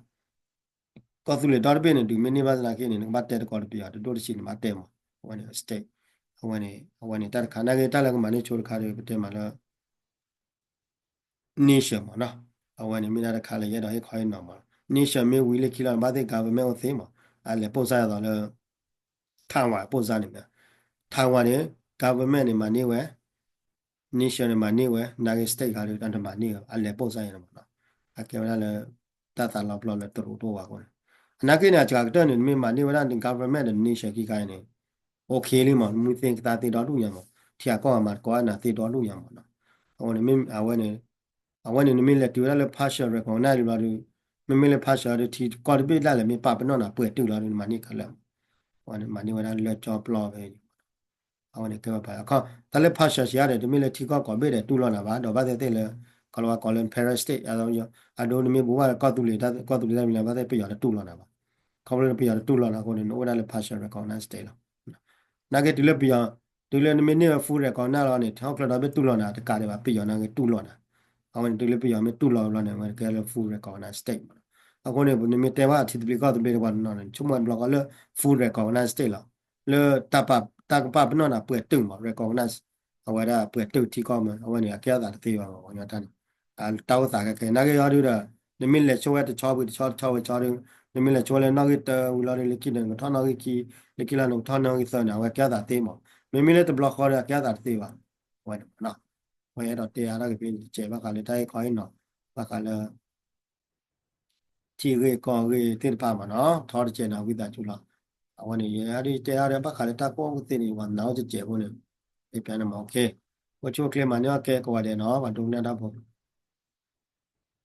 ကီၢ်သူလ့ၤဒီတဘ့ၣ်န့ၣ် ဒုးမ့ၢ်န့ၢ်ဘၣ်သနာ်က့န့ၣ် နကဘၣ်တဲသကိးတပယီၤ တဒိၣ်တဆံးန့ၣ် ဘၣ်တဲမး, အဝဲန့ၣ် state, အဝဲန့ၣ် အဝဲန့ၣ်တၢ်တခါ နာ်က့တၢ်လၢကမၤန့ၢ်ဆိတခါဒီး ပတဲမးလၢ nation မးနီၤ, အဝဲန့ၣ်မ့ၢ်ဒၣ်တခါလၢယအဲၣ်ဒိးဟ့ၣ်ခီဟ့ၣ်နီၤမး, nation မ့ၢ်ဝံၤလၢခံလီၤ ဘၣ်သ့ၣ် government အိၣ်သ့မး, အလဲၤပိၢ်စၢ်ယၤသိးလၢ Taiwan ပိၢ်စၢ်န့ၣ်မး, Taiwan န့ၣ် government န့ၣ်မၤန့ၢ်ဝဲ nation န့ၣ်မၤန့ၢ်ဝဲ, နာ်က့ state ခါဒီး တမၤန့ၢ်ဝဲ အလဲၤပိၢ်စၢ်ယၤန့ၣ်မးနီၤ, အကဲဝဲဒၣ်လၢ တၢ်သးလီၤပျီလၢတရူးတအိၣ်ဘၣ်အဃိန့ၣ်, အနာ်က့န့ၣ် အစှၤကတၢၢ်န့ၣ် နမ့ၢ်မၤန့ၢ်ဝဲဒၣ် government ဒီး nation ခံခါအံၤန့ၣ် okay လံမး, နမ့ၢ်သ့ကသါသ့ဒီဒူၣ်ညါမး, ထံဂၤကီၢ်ဂၤမၤသကိးနၤသ့ဒီဒူၣ်ညါမးနီၤ, အဃိန့ၣ် အဝဲန့ၣ် အဝဲန့ၣ် နမ့ၢ်လဲၤတုၤဝဲဒၣ်လၢ partial recognize လီၤဒီး, မ့မ့ၢ်လၢ partial ဒီး ထံကီၢ်တဘ့ၣ်ဒၣ်လဲာ်မ့ၢ်ပာ်ပနီၣ်နၤပှဲၤတုာ်လီၤဒီး နမၤန့ၢ်ခဲလၢာ်မး, အဝဲန့ၣ်မၤန့ၢ်ဝဲဒၣ်လၢကၠီပျီဖဲ အဝဲန့ၣ်ကဲဝဲပှၤအခီ တၢ်လၢ partial စံးအါဒီး တမ့ၢ်လၢထံကီၢ်ကိးဘ့ၣ်ဒီးတူၢ်လိာ်နၤဘၣ်, ဒီးဘၣ်သ့ၣ်သ့ၣ်လၢ ကီၤလၤဝါကိးလၢ parent state အဒိ နမ့ၢ်ဘူးဘၣ်လၢကီၢ်သူလ့ၤ ကီၢ်သူလ့ၤတၢ်မံၤလၢ ဘၣ်သ့ၣ်ပယီၤတတူၢ်လိာ်နၤဘၣ်, ခီဖျိလၢပယီၤတတူၢ်လိာ်နၤအဃိန့ၣ် နအိၣ်ဝဲဒၣ်လၢ partial recognize state လီၤ. နာ်က့တုၤလၢပယီၤ တုၤလၢနမ့ၢ်န့ၢ်ဝဲ full recognize လီၤန့ၣ် ဟီၣ်ခိၣ်ချၢဒီဘ့ၣ်တူၢ်လိာ်နၤတကးဒံးဘၣ် ပယီၤနာ်က့တူၢ်လိာ်နၤ, အဝဲန့ၣ်တုၤလၢပယီၤမ့ၢ်တူၢ်လိာ်ဘျီန့ၣ် အဝဲကဲလၢ full recognize state မးနီၤ, အဃိန့ၣ် နမ့ၢ်တဲဘၣ်ထံသဘျ့ကီၢ်သဘျ့တပှၤတနီၤန့ၣ် ဆိကမိၣ်တဘျီဃီလၢ full recognize state လီၤ, လၢ တၢ်ကပာ်ပနီၣ်နၤပှဲၤတုာ်မး recognize အဝဲဒၣ်ပှဲၤတုာ်ထံကီၢ်မး အဝဲန့ၣ် အကဲအသးတသ့ဘၣ်မး ပှၤကညီတၢ်န့ၣ် တၢ်အိၣ်သးခဲခဲ နာ်က့အီၤဒုဒီး နမ့ၢ်လဲၤဆိဝဲတဆီဝံၤတဆီ တဆီဝံၤတဆီဒီး နမ့ၢ်လဲၤဆိဝဲလၢနီၣ်ဂံၢ်တၢဝံၤလီၤဒီး လၢခံန့ၣ် နကထီၣ်နီၣ်ဂံၢ်ခံ လၢခံလီၤနကထီၣ်နီၣ်ဂံၢ်သၢန့ၣ် အဝဲကဲအသးသ့မး, မ့မ့ၢ်လၢတဘျီဃီဒီး အကဲအသးတသ့ဘၣ်, အဝဲန့ၣ်မးနီၤ, အဝဲအဲၣ်ဒိးတဲအါထီၣ်က့ၤဖဲန့ၣ်တစဲးဘၣ်ဃးလၢတၢ်ဟ့ၣ်ခီဟ့ၣ်နီၤ ဘၣ်ဃးလၢ ထံဂ့ၢ်ကီၢ်ဂ့ၢ်သ့ၣ်တဖၣ်မးနီၤ, ထီတစဲးန့ၣ် ဝံသးစူၤလီၤ, အဝဲန့ၣ် ယဲဒၣ်တဲအါဒီး ဘၣ်ဃးလၢတၢ်ကီၢ်အိၣ်သ့ၣ်န့ၣ် ပှၤနာ်အိၣ်တစဲးဖိန့ၣ်, ယပျါန့ၣ်မး အိၣ်ဆူၣ်အိၣ်ချ့မၤန့ၢ်အီၣ်ကဲကဝီၤဒဲးနီၤ ပှၤဒိကနၣ်တၢ်ဖိ